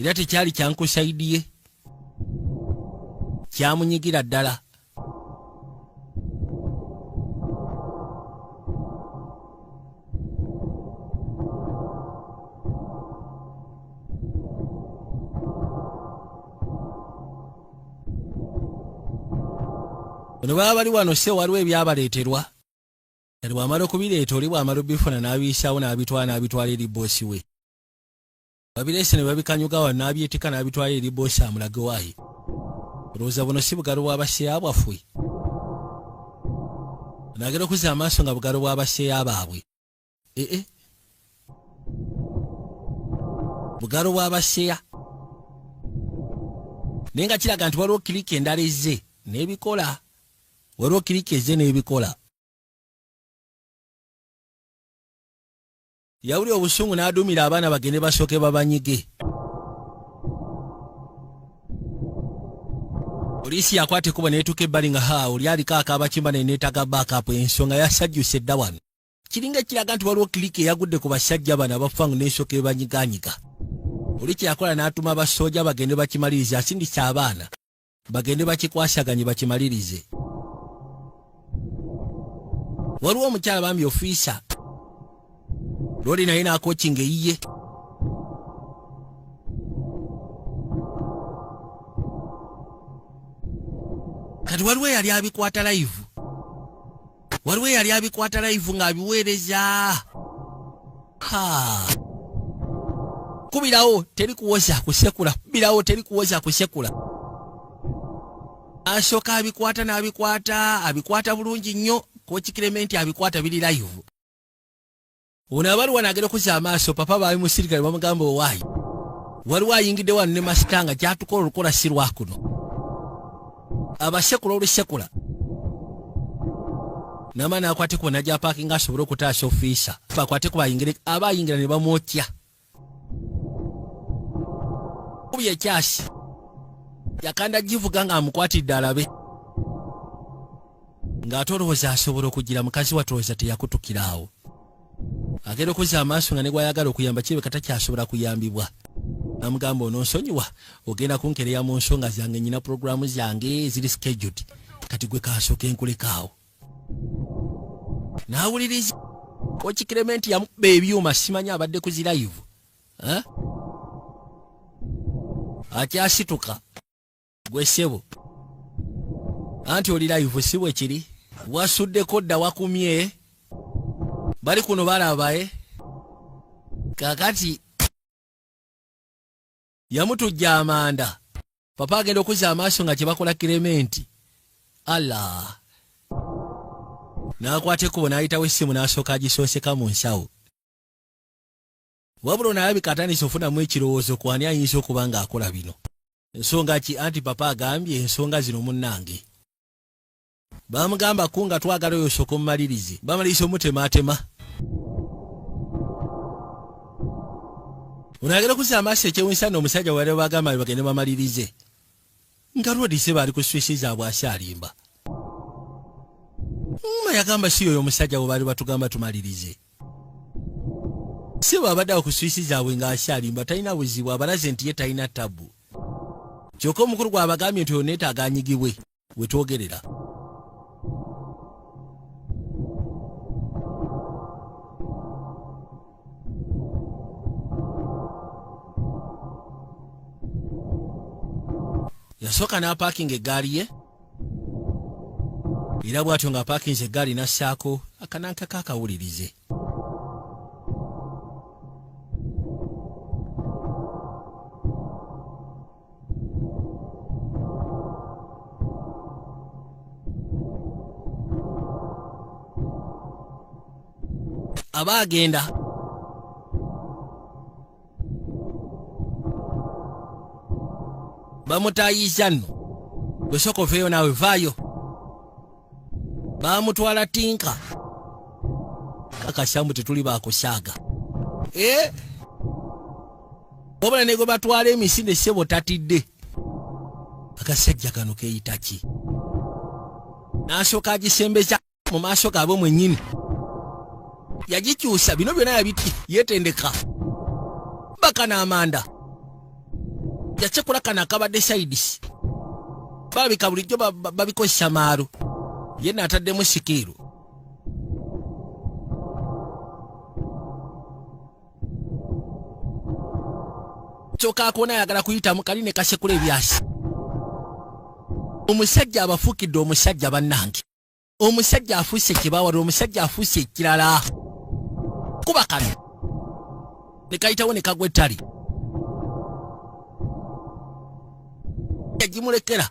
Era tekyali kyankusaidiye, kyamunyigira ddala. Bano baba bali wano se waliwo ebyabaleeterwa. Kati bw'amala okubireeta, oli bw'amala obifuna n'abiyisaawo, n'abitwala n'abitwala eri boss we. Babireese ne babikanyuga wano, n'abyetika n'abitwala eri boss amulage. Waayi, olowooza buno si bugalo bw'abaseya bwaffe? Nagera okuzza amaaso nga bugalo bw'abaseya baabwe. Ee, bugalo bw'abaseya, naye nga kiraga nti waliwo clique endala ezze n'ebikola, waliwo clique ezze n'ebikola. Yawulira obusungu n'aduumira abaana bagende basooke babanyige. Poliisi yakwata ekkubo n'etuuka ebbali nga ha oli aliko akaabakimba neneetaga backup. Ensonga yasajjuse dda. Wano kiringa ekiraga nti waliwo clique eyagudde ku basajja bano abafangu n'ensooka ebanyiganyiga. Oli kyeyakola n'atuma abasooja bagende bakimalirize, asindisa abaana bagende bakikwasaganye bakimalirize. Waliwo omukyala bambi officer loli naye n'akokinga eyiye. Kati waliwo eyali abikwata live. Waliwo eyali abikwata live ng'abiweereza. Ha, kubirawo teri kuwoza kusekula, kubirawo teri kuwoza kusekula. Asooka abikwata n'abikwata, abikwata bulungi nnyo. Coach Clement abikwata, biri live. Ono abaliwa nagenda okuzza amaaso, papa baali musirikale, bamugamba, "Owaayi, waliwo ayingidde wano ne master nga kyatukola olukola si lwakuno." Abasekula olusekula nama nakwate kuba najja parkinga asobole okutaasa ofiisa, akwate kuba ayingire. Aba ayingira ne bamwokya kubi ekyasi yakanda givuga ng'amukwatidde alabe ng'ate olowooza asobola okugira. Mukazi watulowooza teyakutukira awo, agenda okuzza amaaso nga ne gwayagala okuyamba kirabika takyasobola kuyambibwa. Namugamba, "Ononsonyiwa, ogenda kunkereya mu nsonga zange, nyina puroguramu zange ziri scheduled, kati gwe kansooke nkulekaawo." N'awuliriza Coach Clement yamukuba ebyuma, simanyi abadde ku zi live. Eh? Akyasituka gwe ssebo, anti oli live, si bwe kiri? Wasuddeko dda, wakumye, bali kuno balaba. E kakati yamutujja amanda. Papa agenda okuzza amaaso nga kyebakola Clement alla, n'akwata ekkubo n'ayitawo essimu n'asooka agisooseka mu nsawo. Wabula ono alabika atandise ofunamu ekirowoozo ku ani ayinza okuba ng'akola bino. Ensonga ki? Anti papa agambye ensonga zino munnange bamugamba ku nga twagala oyo osooka omumalirize, bamaliriza omutemaatema. Ono agenda okuzza amaaso, ekyewunyisa omusajja wali bagamba bagende bamalirize nga lwodise baali ku swisi zaabwe akyalimba. Ma yagamba si yoyo omusajja bwe baali batugamba tumalirize, si bwabadde awo ku swisi zaabwe ng'akyalimba, talina buzibu, abalaze nti ye talina tabu. Kyokka omukulu gw'abagambye nti oyo neetaaga anyigibwe wetwogerera. Yasooka n'apaakinga eggaali ye, era bw'atyo ng'apaakinze eggaali n'assaako akananka kakawulirize. Aba agenda bamutayiza nno, gwe sooka oveeyo naawe, vaayo. Bamutwala tinka kakasambu, tetuli bakusaaga. Eh? Wabula ne gwe batwala emisinde, ssebo tatidde. Akasajja kano keeyita ki? N'asooka agisembeza mu maaso gaabwe mwennyini, yagikyusa. Bino byonna yabiti yeetendeka bakana amanda yasekula kano akabadde sides, balabika bulijjo babikozesa maalo, ye naataddemu sikiiru. Kyokka akoona ayagala kuyitamu kali ne kasekula ebyasi. Omusajja abafuukidde omusajja, bannange, omusajja afuuse kibawala, omusajja afuuse ekirala. Kuba kano ne kayitawo ne kagwa ettali, yagimulekera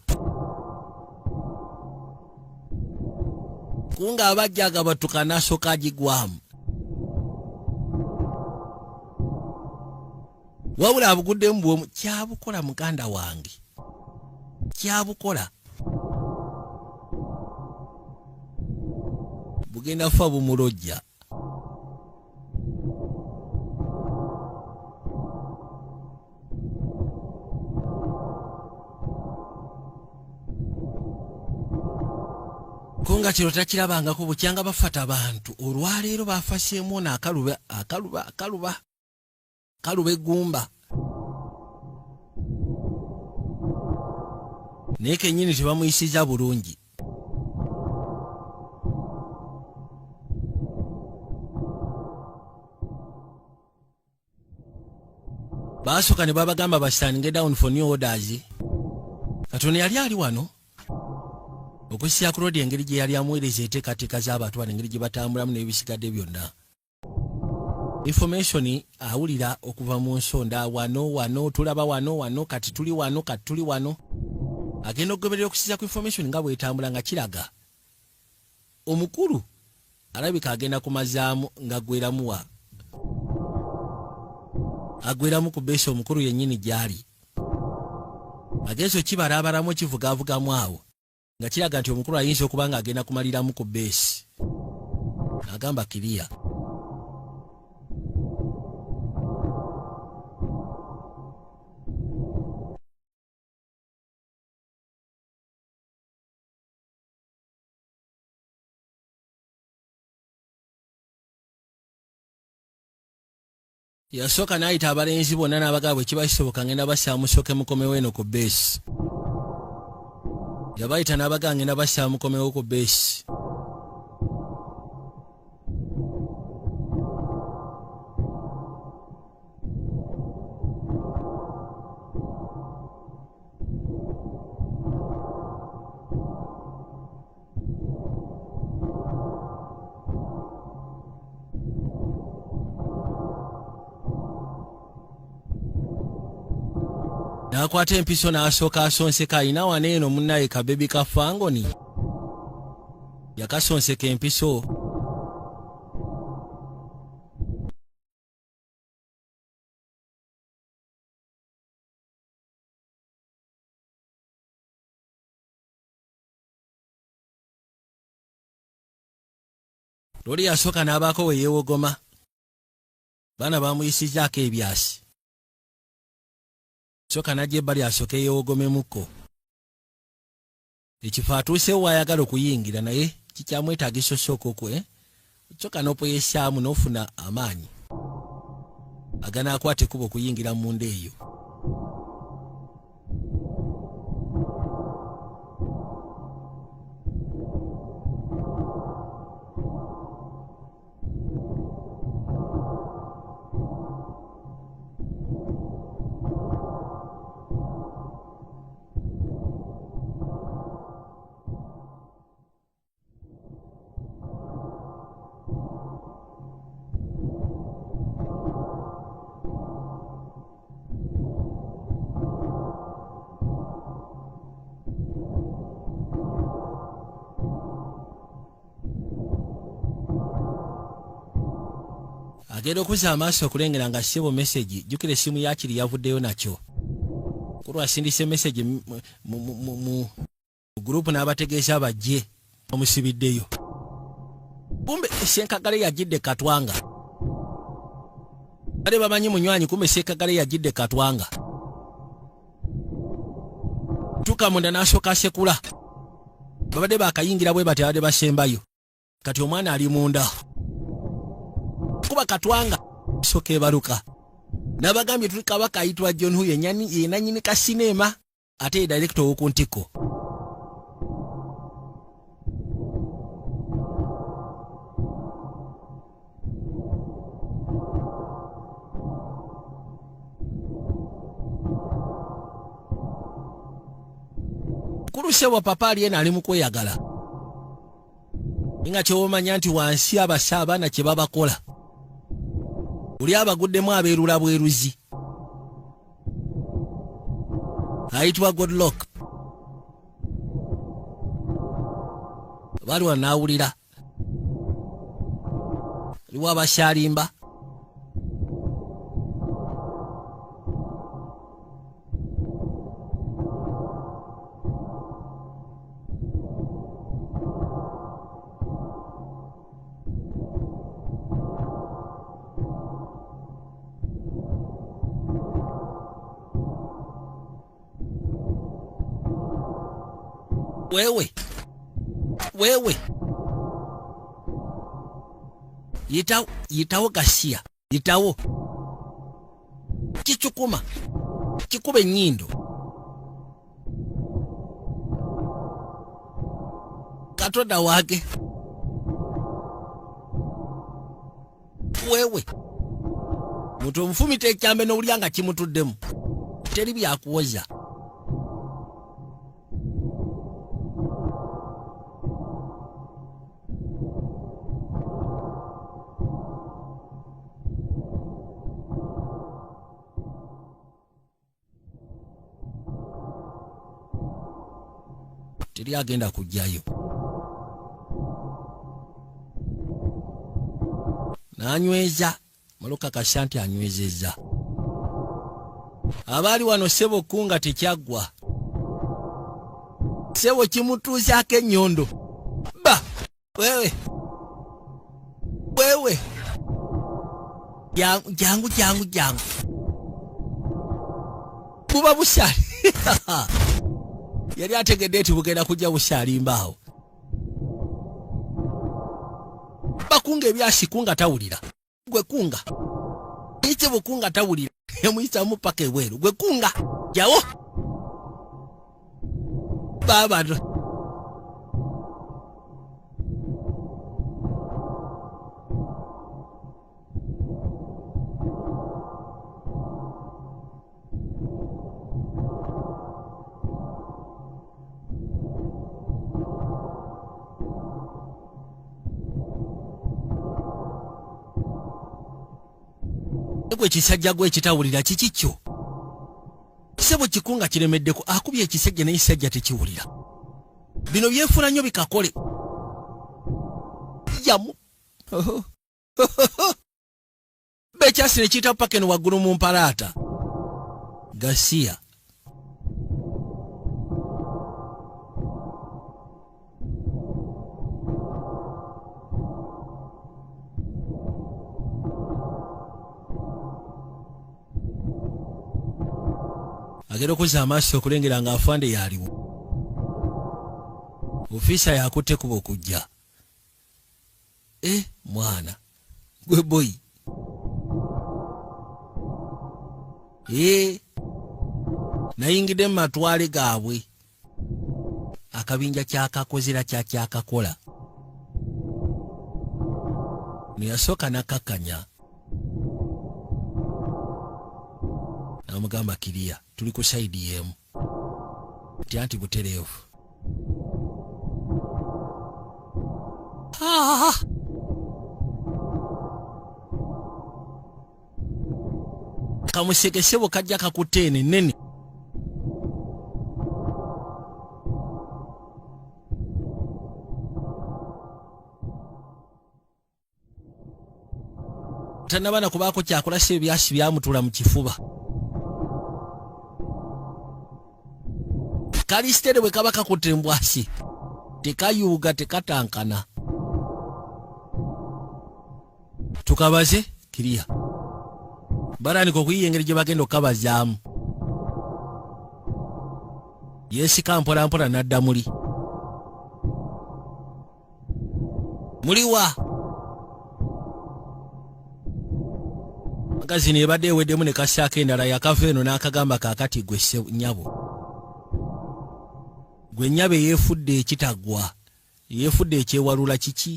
kunga abajja agabatuka n'asooka agigwamu. Wabula abuguddemu bwomu, kyabukola muganda wange, kyabukola bugenda fa bumulojja. Ko nga kino takirabangako bukyanga bafata bantu. Olwaleero bafaseemu ono akaluba, akaluba, akaluba, kaluba eggumba, naye kennyini tebamuyisiza bulungi. Baasooka ne babagamba bastandinge down for new orders. Katono yali ali wano. Okusinziira ku Rodi engeri gye yali amuweereza enteekateeka z'abantu bano, engeri gye batambulamu n'ebisigadde byonna, information awulira okuva mu nsonda wano wano, tulaba wano wano, kati tuli wano, kati tuli wano. Agenda okugoberera okusinziira ku information nga bwetambula, nga kiraga omukulu alabika agenda kumazaamu ng'aggweramu wa aggweramu ku base omukulu yennyini gy'ali. Agenza okibalaabalamu kivugaavugamu awo nga kiraga nti omukulu ayinza okuba ng'agenda kumaliramu ku base. Agamba kiriya yasooka n'ayita abalenzi bonna n'abagaba bwe kiba kisoboka ngenda bassaamu sooke mukomewo eno ku base. Yabayita n'abagaa ngenda bassaamu mukomewo ku base. N'akwata empiso n'asooka asonseka alina wano eno munnaye kabebi ka fangoni yakasonseka empiso. Loli yasooka n'abaako we yeewogoma, baana bamuyisizaako ebyasi. Sooka n'ajja ebbali asooke yeewogomemukko ekifo atuusewo waayagala okuyingira, naye kikyamwetaagisa osooka okwe soka n'opoyesaamu n'ofuna amaanyi aganaakwata ekkubo okuyingira munda eyo. Agenda okuzza amaaso okulengera nga ssebo message, jjukira essimu yakiri yavuddeyo nakyo kulwa asindise message mu gurupu n'abategeeza bajje bamusibiddeyo. Kumbe Senkagale yajjidde Katwanga, bale bamanyi munywanyi. Kumbe Senkagale yajjidde Katwanga, tuka munda n'asooka asekula. Babadde bakayingira bwe bati abadde basembayo, kati omwana ali munda kuba Katwanga soka ebaluka nabagambye tuli kabaka ayitibwa John Huye yenanyini kasinema ate ye director ow'oku ntikko. Kulusebwa papa ali eno ali mu kweyagala nga kyewomanya nti wansi abasa abaana kye babakola oli abaguddemu abeerula bweruzi ayitibwa Godlock baliwa n'awulira aliwo abasyalimba. Wewe wewe yitawo, yitawo gasiya, yitawo kicukuma kikuba ennyindo katonda wage wewe muntu omufumita ekyambe n'owulya nga kimutuddemu, teri byakuwoza. Teri agenda kujjayo. N'anyweza malokakasa nti anywezezza. Abaali wano ssebo kunga tekyaggwa. Ssebo kimutuusaako ennyondo. Ba wewe wewe jangu jangu jangu jangu buba busyali yali ategedde nti bugenda kujja busyalimba awo bakunga ebyasi kunga tawulira gwe kunga ite bukunga tawulira yamuyitamu paka ebweru gwe kunga jawo baba gwe kisajja gwe ekitawulira kiki kyo sebo kikunga kiremeddeko akubye ekisajja naye kisajja tekiwulira bino byefuna nnyo bikakole yamu bekyasi ne kiyita paka eno waggulu mu mpalaata gasiya agenda okuzza amaaso okulengera nga afande yaliwo ofiisa yakutte kuba okujja e mwana gwe boyi e nayingidde mu matwale gaabwe akabinja kyakakozera kyakyakakola neyasooka nakakanya namugamba kiriya tuli ku saidi yemu nti anti butereevu ah! Kamusekesebo kajja kakutte eno ennene tanaba na kubaako kyakola si ebyasi byamutula mu kifuba kalisiteri bwe kaba kakutte embwasi tekayuuga tekatankana tukabaze kiriya batandika okuyiya engeri gye bagenda okukabazaamu yeesika mpolampola n'adda muli muliwa magazini ebadde eweddemu ne kassaako endala yakava eno n'akagamba kaakati gwe nnyabo gwe nnyabo eyeefudde ekitaggwa yeefudde ekyewalula kiki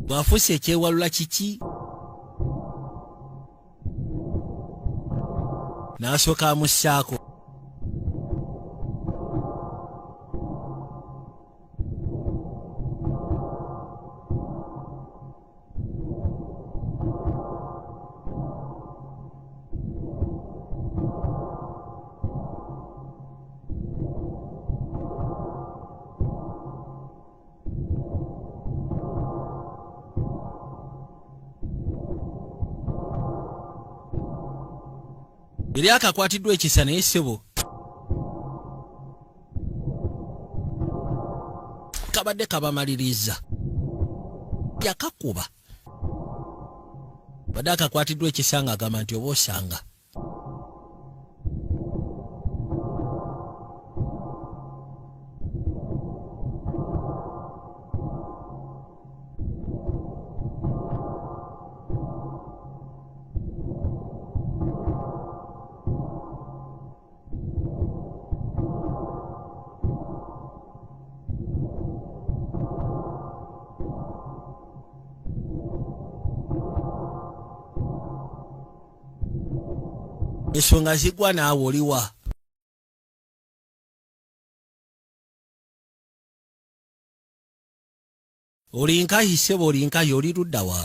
bw'afuuse ekyewalula kiki n'asooka amussaako Yali akakwatiddwa ekisa naye ssebo kabadde kabamaliriza yakakuba badde akakwatiddwa ekisa nga agamba nti oba osanga Ensonga zigwa naawe oliwa olinkahi ssebo olinkahi oli luddawa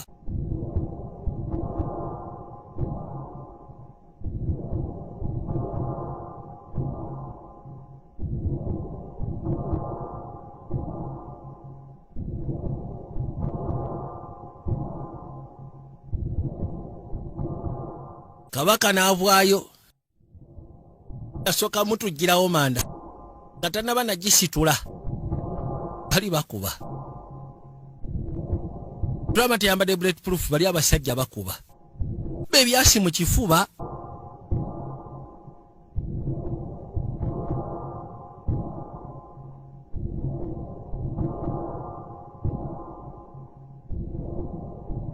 Kabaka n'avaayo, asooka mutugirawo manda nga tannaba nagisitula, bali bakuba. Tulaba teyambadde bullet proof, bali abasajja bakuba bebyasi mu kifuba.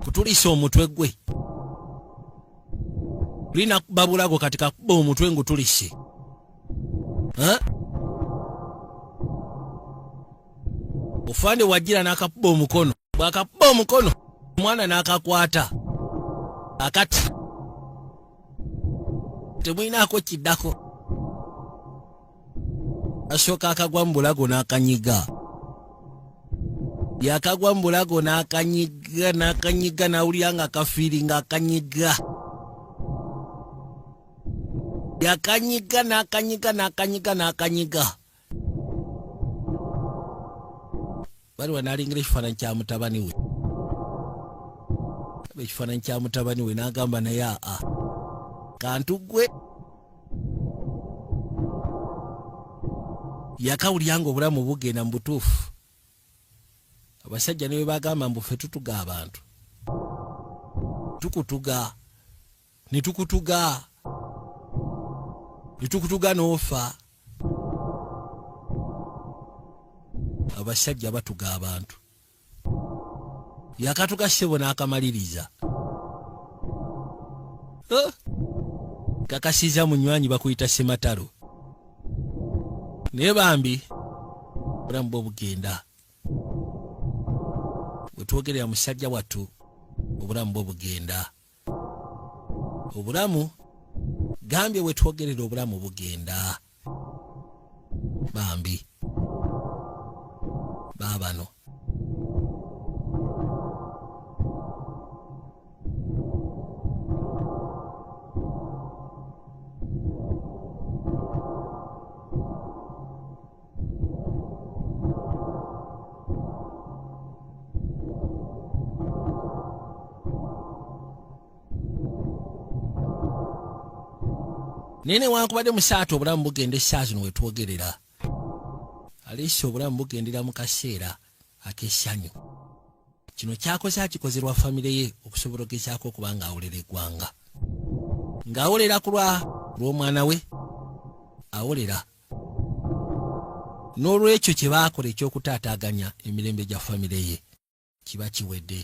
Kutulisa omutwe gwe lina babulago, kati kakuba omutwe ngutulise. Ofande wajira n'akakuba omukono, bw'akakuba omukono omwana n'akakwata akati temulinaako kiddako. Asooka akagwa mu bulago n'akanyiga, yakagwa mu bulago n'akanyiga n'akanyiga, n'awulira nga kafiiri nga akanyiga, yakanyiga n'akanyiga n'akanyiga n'akanyiga. Baliwa n'alingira ekifaananyi kya mutabani we, ekifaananyi kya mutabani we n'agamba, naye aa kantu gwe. Yakawulira nga obulamu bugenda. Mu butuufu abasajja ne bwe bagamba mbu ffe tutuga abantu, tukutuga ne tukutuga ne tukutuga n'ofa. Abasajja batuga abantu. Yakatuga ssebo n'akamaliriza. Eh, kakasiza munywanyi bakuyita Sematalo, naye bambi obulamu bwe bugenda. Wetwogerera musajja wattu obulamu bwe bugenda, obulamu gambye wetwogerera obulamu bugenda bambi. Baabano naye newankubadde musaata obulamu bugenda. Essaawa zino wetwogerera aleesi obulamu bugendera mu kaseera ak'essanyu. Kino kyakoze akikozerwa famire ye okusobola ogezaako okuba ng'awolera eggwanga, ng'awolera ku lwa lw'omwana we, awolera n'olwekyo kye baakola eky'okutaataaganya emirembe gya famire ye kiba kiwedde.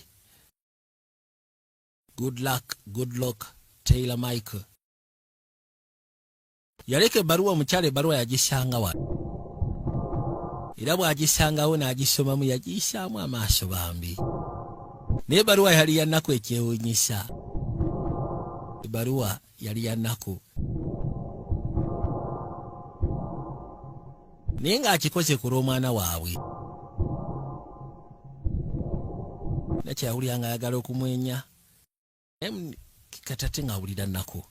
Good luck, good luck. Taylor Michael yaleka ebbaluwa. Omukyala ebbaluwa yagisanga wano, era bw'agisangawo n'agisomamu, yagiyisaamu amaaso bambi, naye ebbaluwa yali ya nnaku. Ekyewuunyisa, ebbaluwa yali ya nnaku, naye ng'akikoze ku lw'omwana waabwe. Nakyawulira ng'ayagala okumwenya, naye katate ng'awulira nnaku.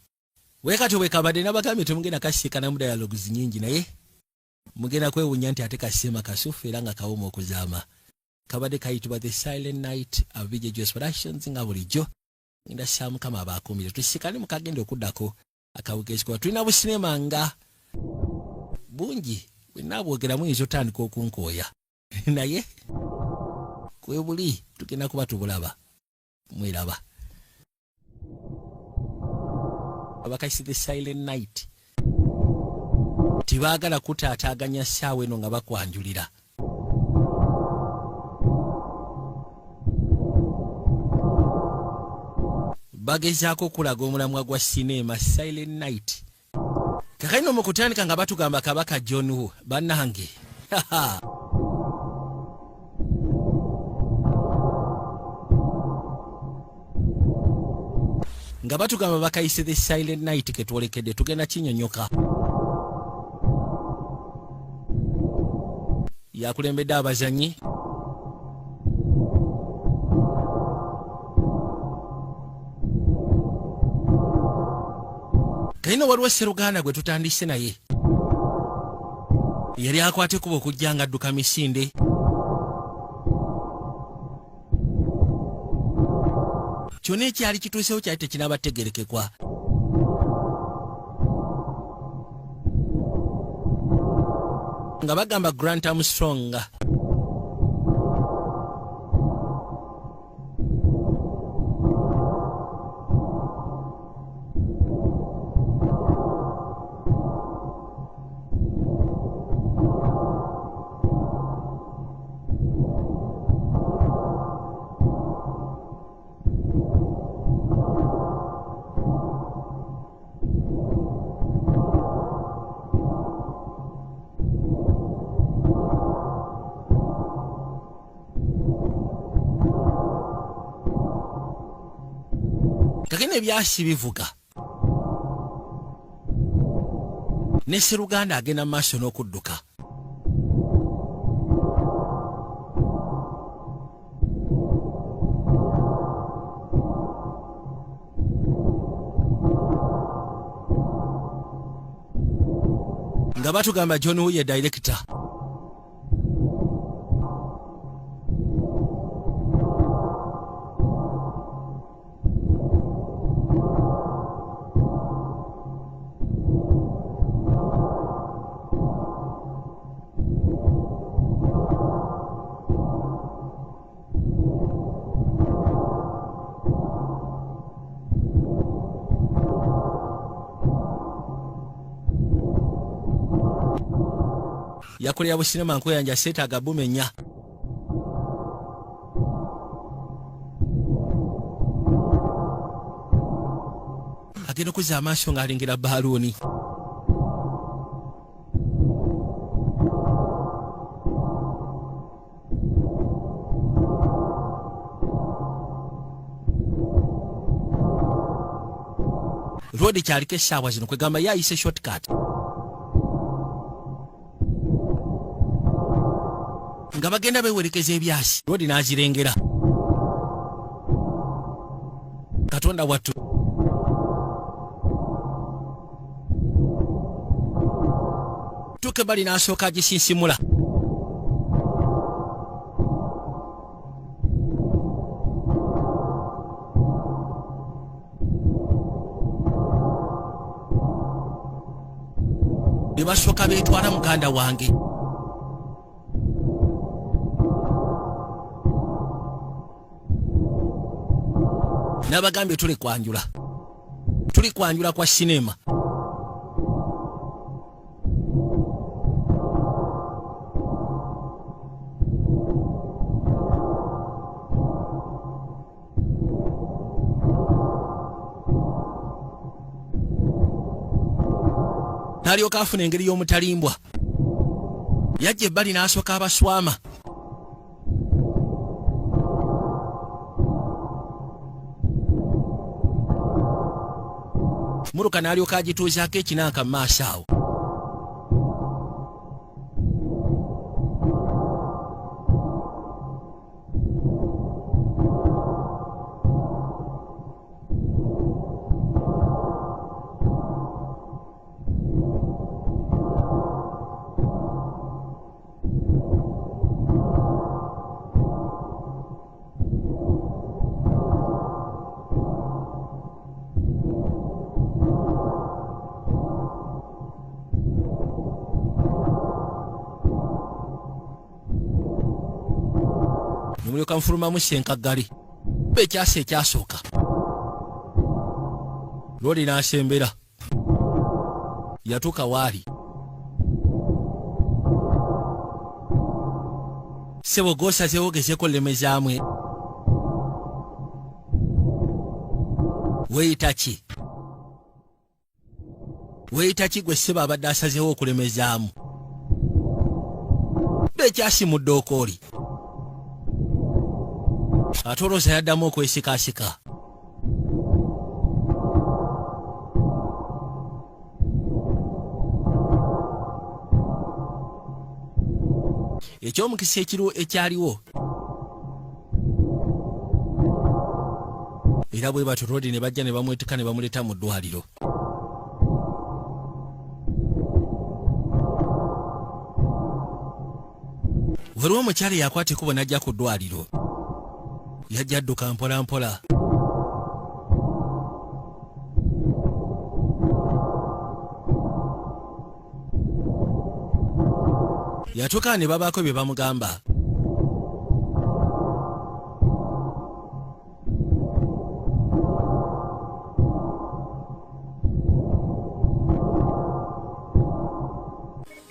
Weekati bwe kabadde nabagambye temugenda kasiikanamu dialogues nyingi, naye mugenda kwewunya nti ate kasiima kasufu era nga kawoma okuzaama. Kabadde kayitibwa The Silent Night, Abj Jos Productions. Nga bulijjo ngenda ssa Mukama abaakuumire, tusikane mukagenda okuddako akawugezi, kuba tulina businema nga bungi. Bwe muyinza otandika okunkooya, naye kwe buli tugenda kuba tubulaba. Mweraba abakasi The Silent Night tebaagala kutaataaganya ssaawa eno nga bakwanjulira. Bagezaako okulaga omulamwa gwa sinema Silent Night. Kakalina mu kutandika nga batugamba Kabaka John Woo. Bannange, nga batugamba bakayise The Silent Night, ketwolekedde tugenda kinyonyoka. Yakulembedde abazanyi. Kalina waliwo seruganda gwe tutandise naye, yali akwata ekkubo okujja nga adduka misinde. Kyonna ekyali kituusewo kyali tekinabategerekekwa. Nga bagamba Grant Armstrong. Kakene ebyasi bivuga ne Sseruganda agenda mu maaso n'okudduka. Nga batugamba John Wuye director. Yakolera businema nkuyanja seetaaga bumenya. Agenda okuzza amaaso ng'alengera baaluuni. Roodi kyaliko essaawa zino kwegamba ye ayise shortcut. Nga bagenda beewerekeza ebyasi, Roodi n'azirengera. Katonda wattu. Tuuka ebbali n'asooka agisinsimula. Ne basooka beetwala muganda wange. N'abagambye tuli kwanjula. Tuli kwanjula kwa sinema. N'alyoka afuna engeri y'omutalimbwa. Yajja ebbali n'asooka abaswama. Muluka n'alyoka agituuzaako ekinanka mu maaso awo. Nemulyoka nfulumamu ssenkaggale. Ekyasa ekyasooka. Lwoli n'asembera. Yatuuka waali. Ssebo gw'osazeewo ogezeeko olemezaamu. Weeyita ki? Weeyita ki gwe ssebo abadde asazeewo okulemezaamu? Ekyasi mu ddookooli. Ate olowooza yaddamu okwesikaasika. Eky'omukisa ekiriwo ekyaliwo. Era bwe batyo Rodi ne bajja ne bamwetika ne bamuleeta mu ddwaliro. Waliwo omukyala eyakwata ekkubo n'ajja ku ddwaliro. Yajja adduka mpola mpola. Yatuuka ne babaako bye bamugamba.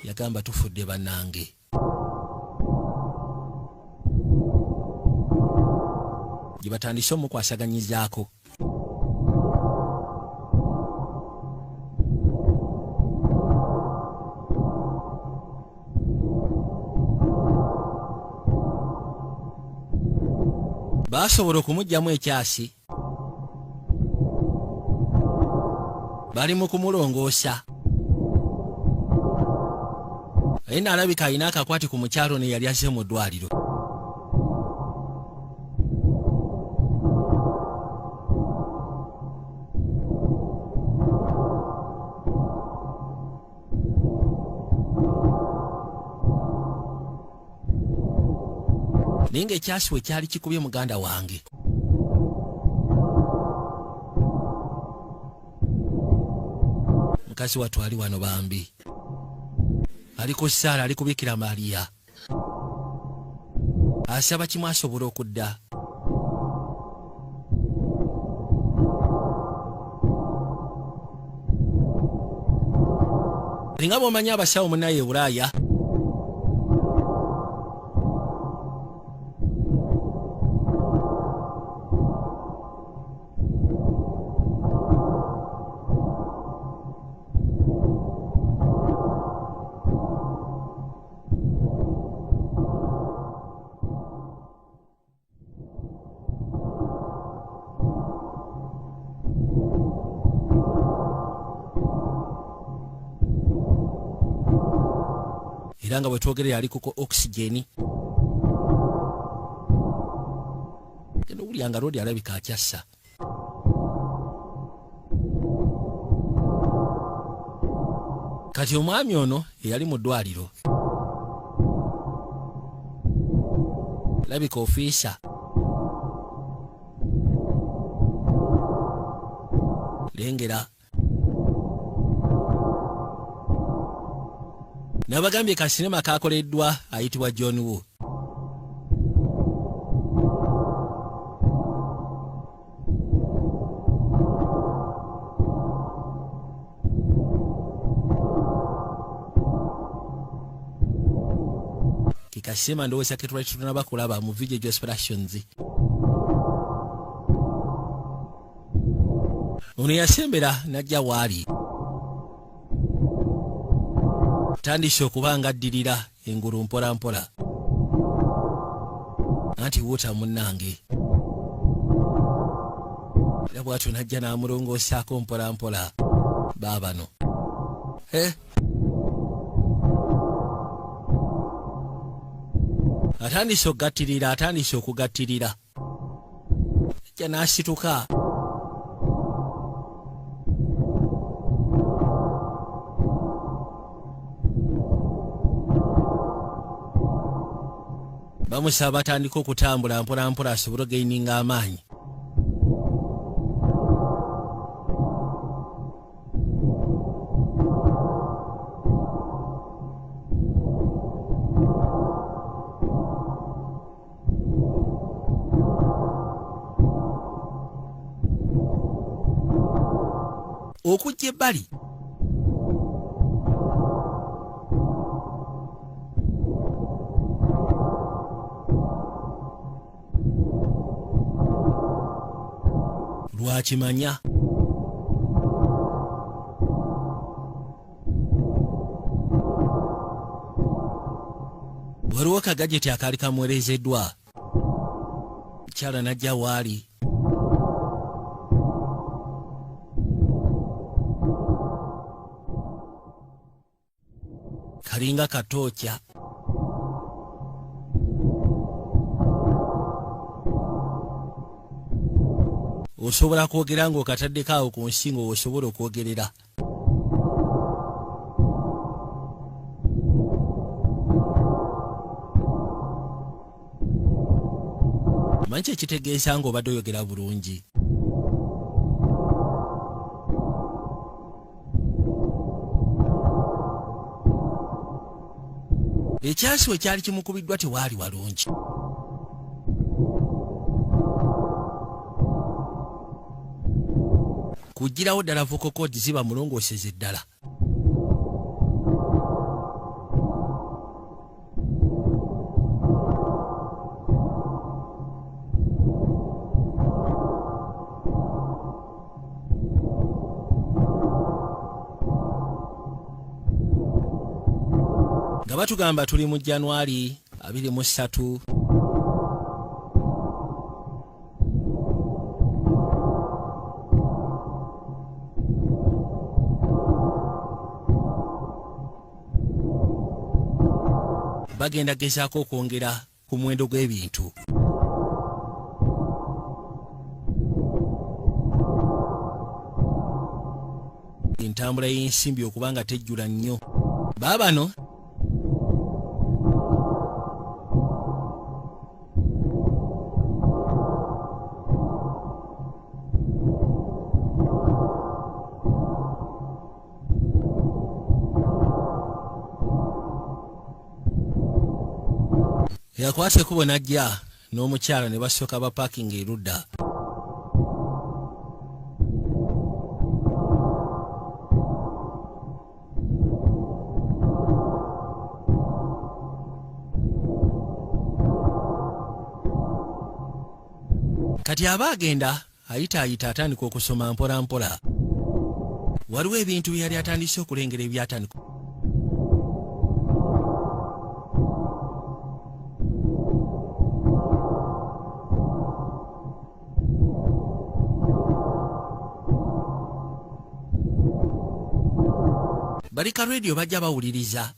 Yagamba tufudde bannange. Gye batandise omukwasaganyizaako. Baasobola okumuggyamu ekyasi. Bali mu kumulongoosa. Naye naalabika alina akakwate ku mukyalo ne yali azze mu ddwaliro. Naye ng'ekyasi we kyali kikubye muganda wange. Mukazi wattu ali wano bambi. Ali ku ssaala, ali kubikira Maria. Asaba kimu asobola okudda. Nga bw'omanyi abasawo munnaye e Bulaaya era nga bwe twogerera ali kuko oxygen. Genda owulira nga Rodi alabika akyassa. Kati omwami ono eyali mu ddwaliro labika ofiisa lengera nabagambye ka sinema kakoleddwa ayitibwa John Woo. Kikasema ndowooza ketwali tutunaba kulaba mu video Productions. Ono yasembera najja waali tandise okuba nga addirira engulu mpola mpola anti wuuta munnange era bwatyo najja n'amulongoosaako mpola mpola baabano eh? Atandise okugattirira, atandise okugattirira, ajja n'asituka. Bamusaba batandika okutambula mpola mpola asobole ogaininga amaanyi. Okujja ebbali lwakimanya waliwo kagajeti akaali kamuwerezeddwa mukyala najja waali kalinga katookya osobola kwogera ng'okataddeko awo ku nsi ng'osobola okwogerera. Manyi kyekitegeeza ng'obadde oyogera bulungi. Ekyasi we kyali kimukubiddwa tewaali walungi. Kugirawo ddala vocal cord ziba mulongooseze ddala. Nga batugamba tuli mu January 23. Bagenda gezaako okwongera ku muwendo gw'ebintu. Entambula y'ensimbi okuba nga tejjula nnyo. Baabano yakwata ekubo n'ajja n'omukyala ne basooka ba parking erudda. Kati aba agenda ayita ayita atandika okusoma mpola mpola. Waliwo ebintu bye yali atandise okulengera ebyatandika bali ka radio bajja bawuliriza.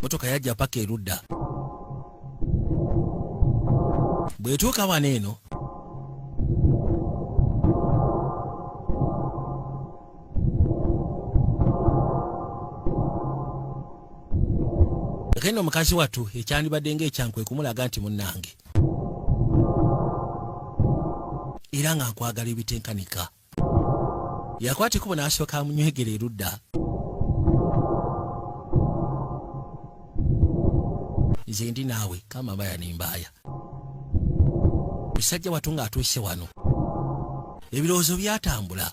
Motoka yajja paka erudda. Bw'etuuka wano eno eno omukazi wattu ekyandibadde ng'ekyankwe kumulaga nti munnange era nga nkwagala ebitenkanika. Yakwata ekubo n'asooka amunywegera erudda. Nze ndi naawe kama mbaya nembaaya. Musajja wattu ng'atuuse wano ebirowoozo byatambula.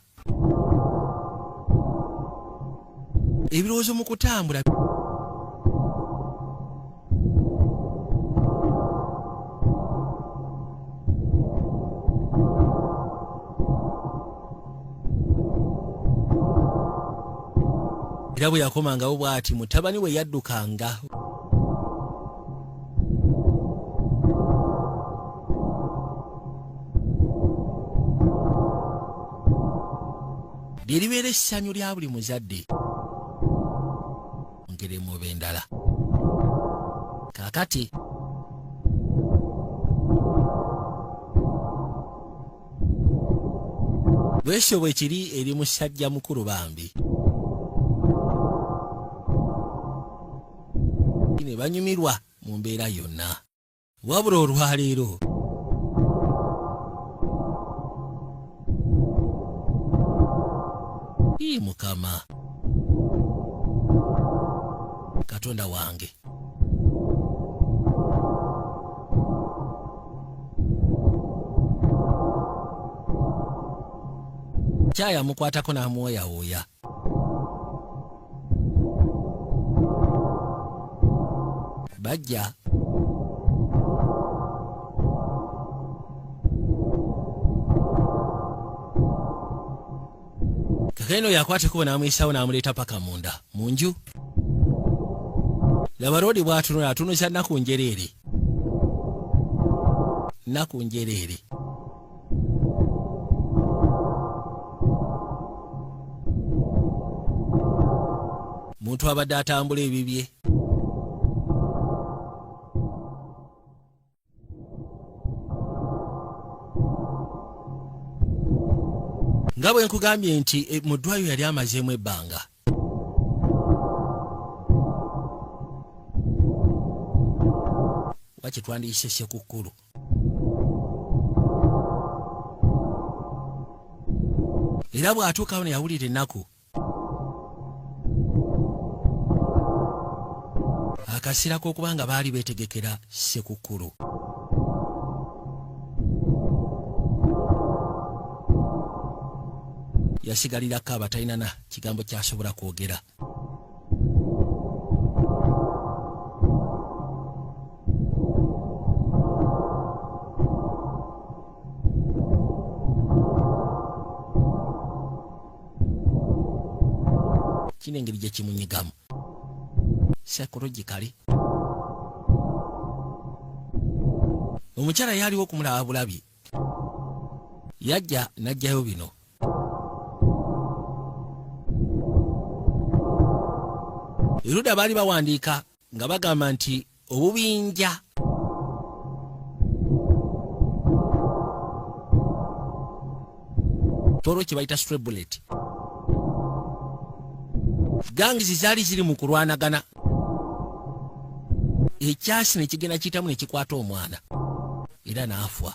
Ebirowoozo mu kutambula era bwe yakomangawo bw'ati mutabani we yaddukanga. Lye libeera essanyu lya buli muzadde ngeremu oba endala. Kaakati bwekyo bwe kiri eri musajja mukulu bambi ne banyumirwa mu mbeera yonna. Wabula olwaleero ii Mukama Katonda wange, kyayi amukwatako n'amwoyawooya. Bajja kakeno yakwata ekubo n'amuyisawo n'amuleeta paka munda mu nju. Laba roodi bw'atunula atunuza nnaku njereere, nnaku njereere. Muntu abadde atambula ebibye nga bwe nkugambye nti mu ddwayo yali amazeemu ebbanga. kye twandiyise Ssekukkulu. Era bw'atuukawo ne yawulira ennaku akaseera k'okuba nga baali beetegekera Ssekukkulu. Yasigalirako abatalinana kigambo kyasobola kwogera. Kino engeri gye kimunyigamu psychologically. Omukyala yaliwo okumulaba bulabi, yajja n'ajjayo bino. Erudda baali bawandiika nga bagamba nti obubinja tolwo kye bayita stray bullet gangs zaali ziri mu kulwanagana, ekyasi ne kigenda kiyitamu ne kikwata omwana era n'afwa.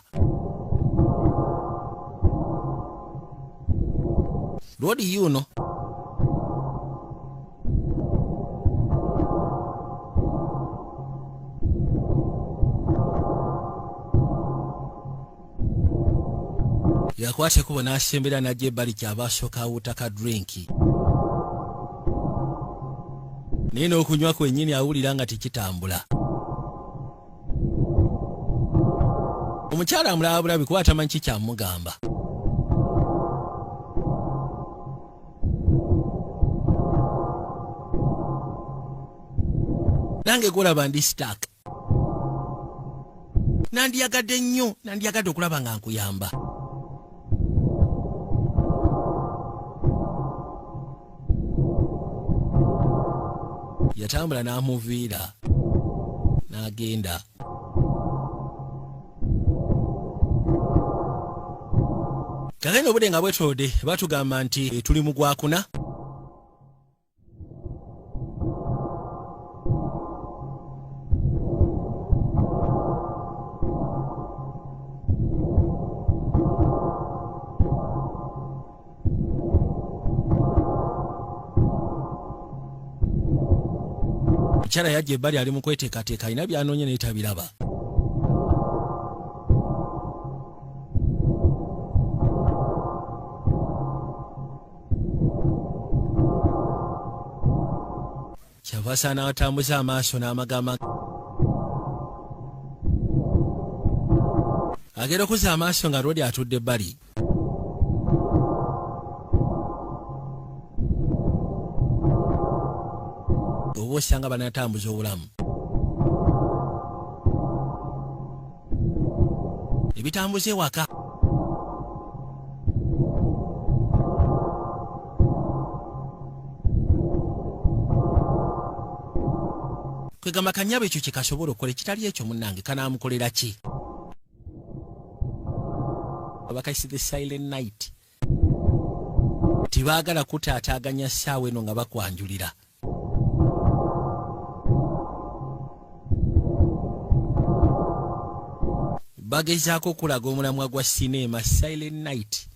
Lodi yuno yakwata ekubo n'asembera n'ajja ebbali, kyava asooka awuuta ka drink, naye n'okunywa kwennyini awulira nga tekitambula. Omukyala amulaba bulabi kuba atamanyi kikyamugamba. Nange gwolaba ndi stuck, nandiyagadde nnyo, nandiyagadde okulaba nga nkuyamba. Yatambula n'amuviira n'agenda. Kakene obudde nga bwetolodde, batugamba nti tuli mu gwakuna. Mukyala yajja ebbali, ali mu kweteekateeka, alina byanoonya naye tabiraba. Kyava asaana atambuza amaaso n'amagamba, agenda okuzza amaaso nga Rodi atudde ebbali. Oba osanga banatambuza obulamu ebitambuza ewaka. Kwegamba kanyabo ekyo kyekasobola okukola, ekitali ekyo munnange kanaamukolera ki? Abakayise the silent night, tebaagala kutaataaganya ssaawa eno nga bakwanjulira. Bagezaako okulaga omulamwa gwa sineema silent night.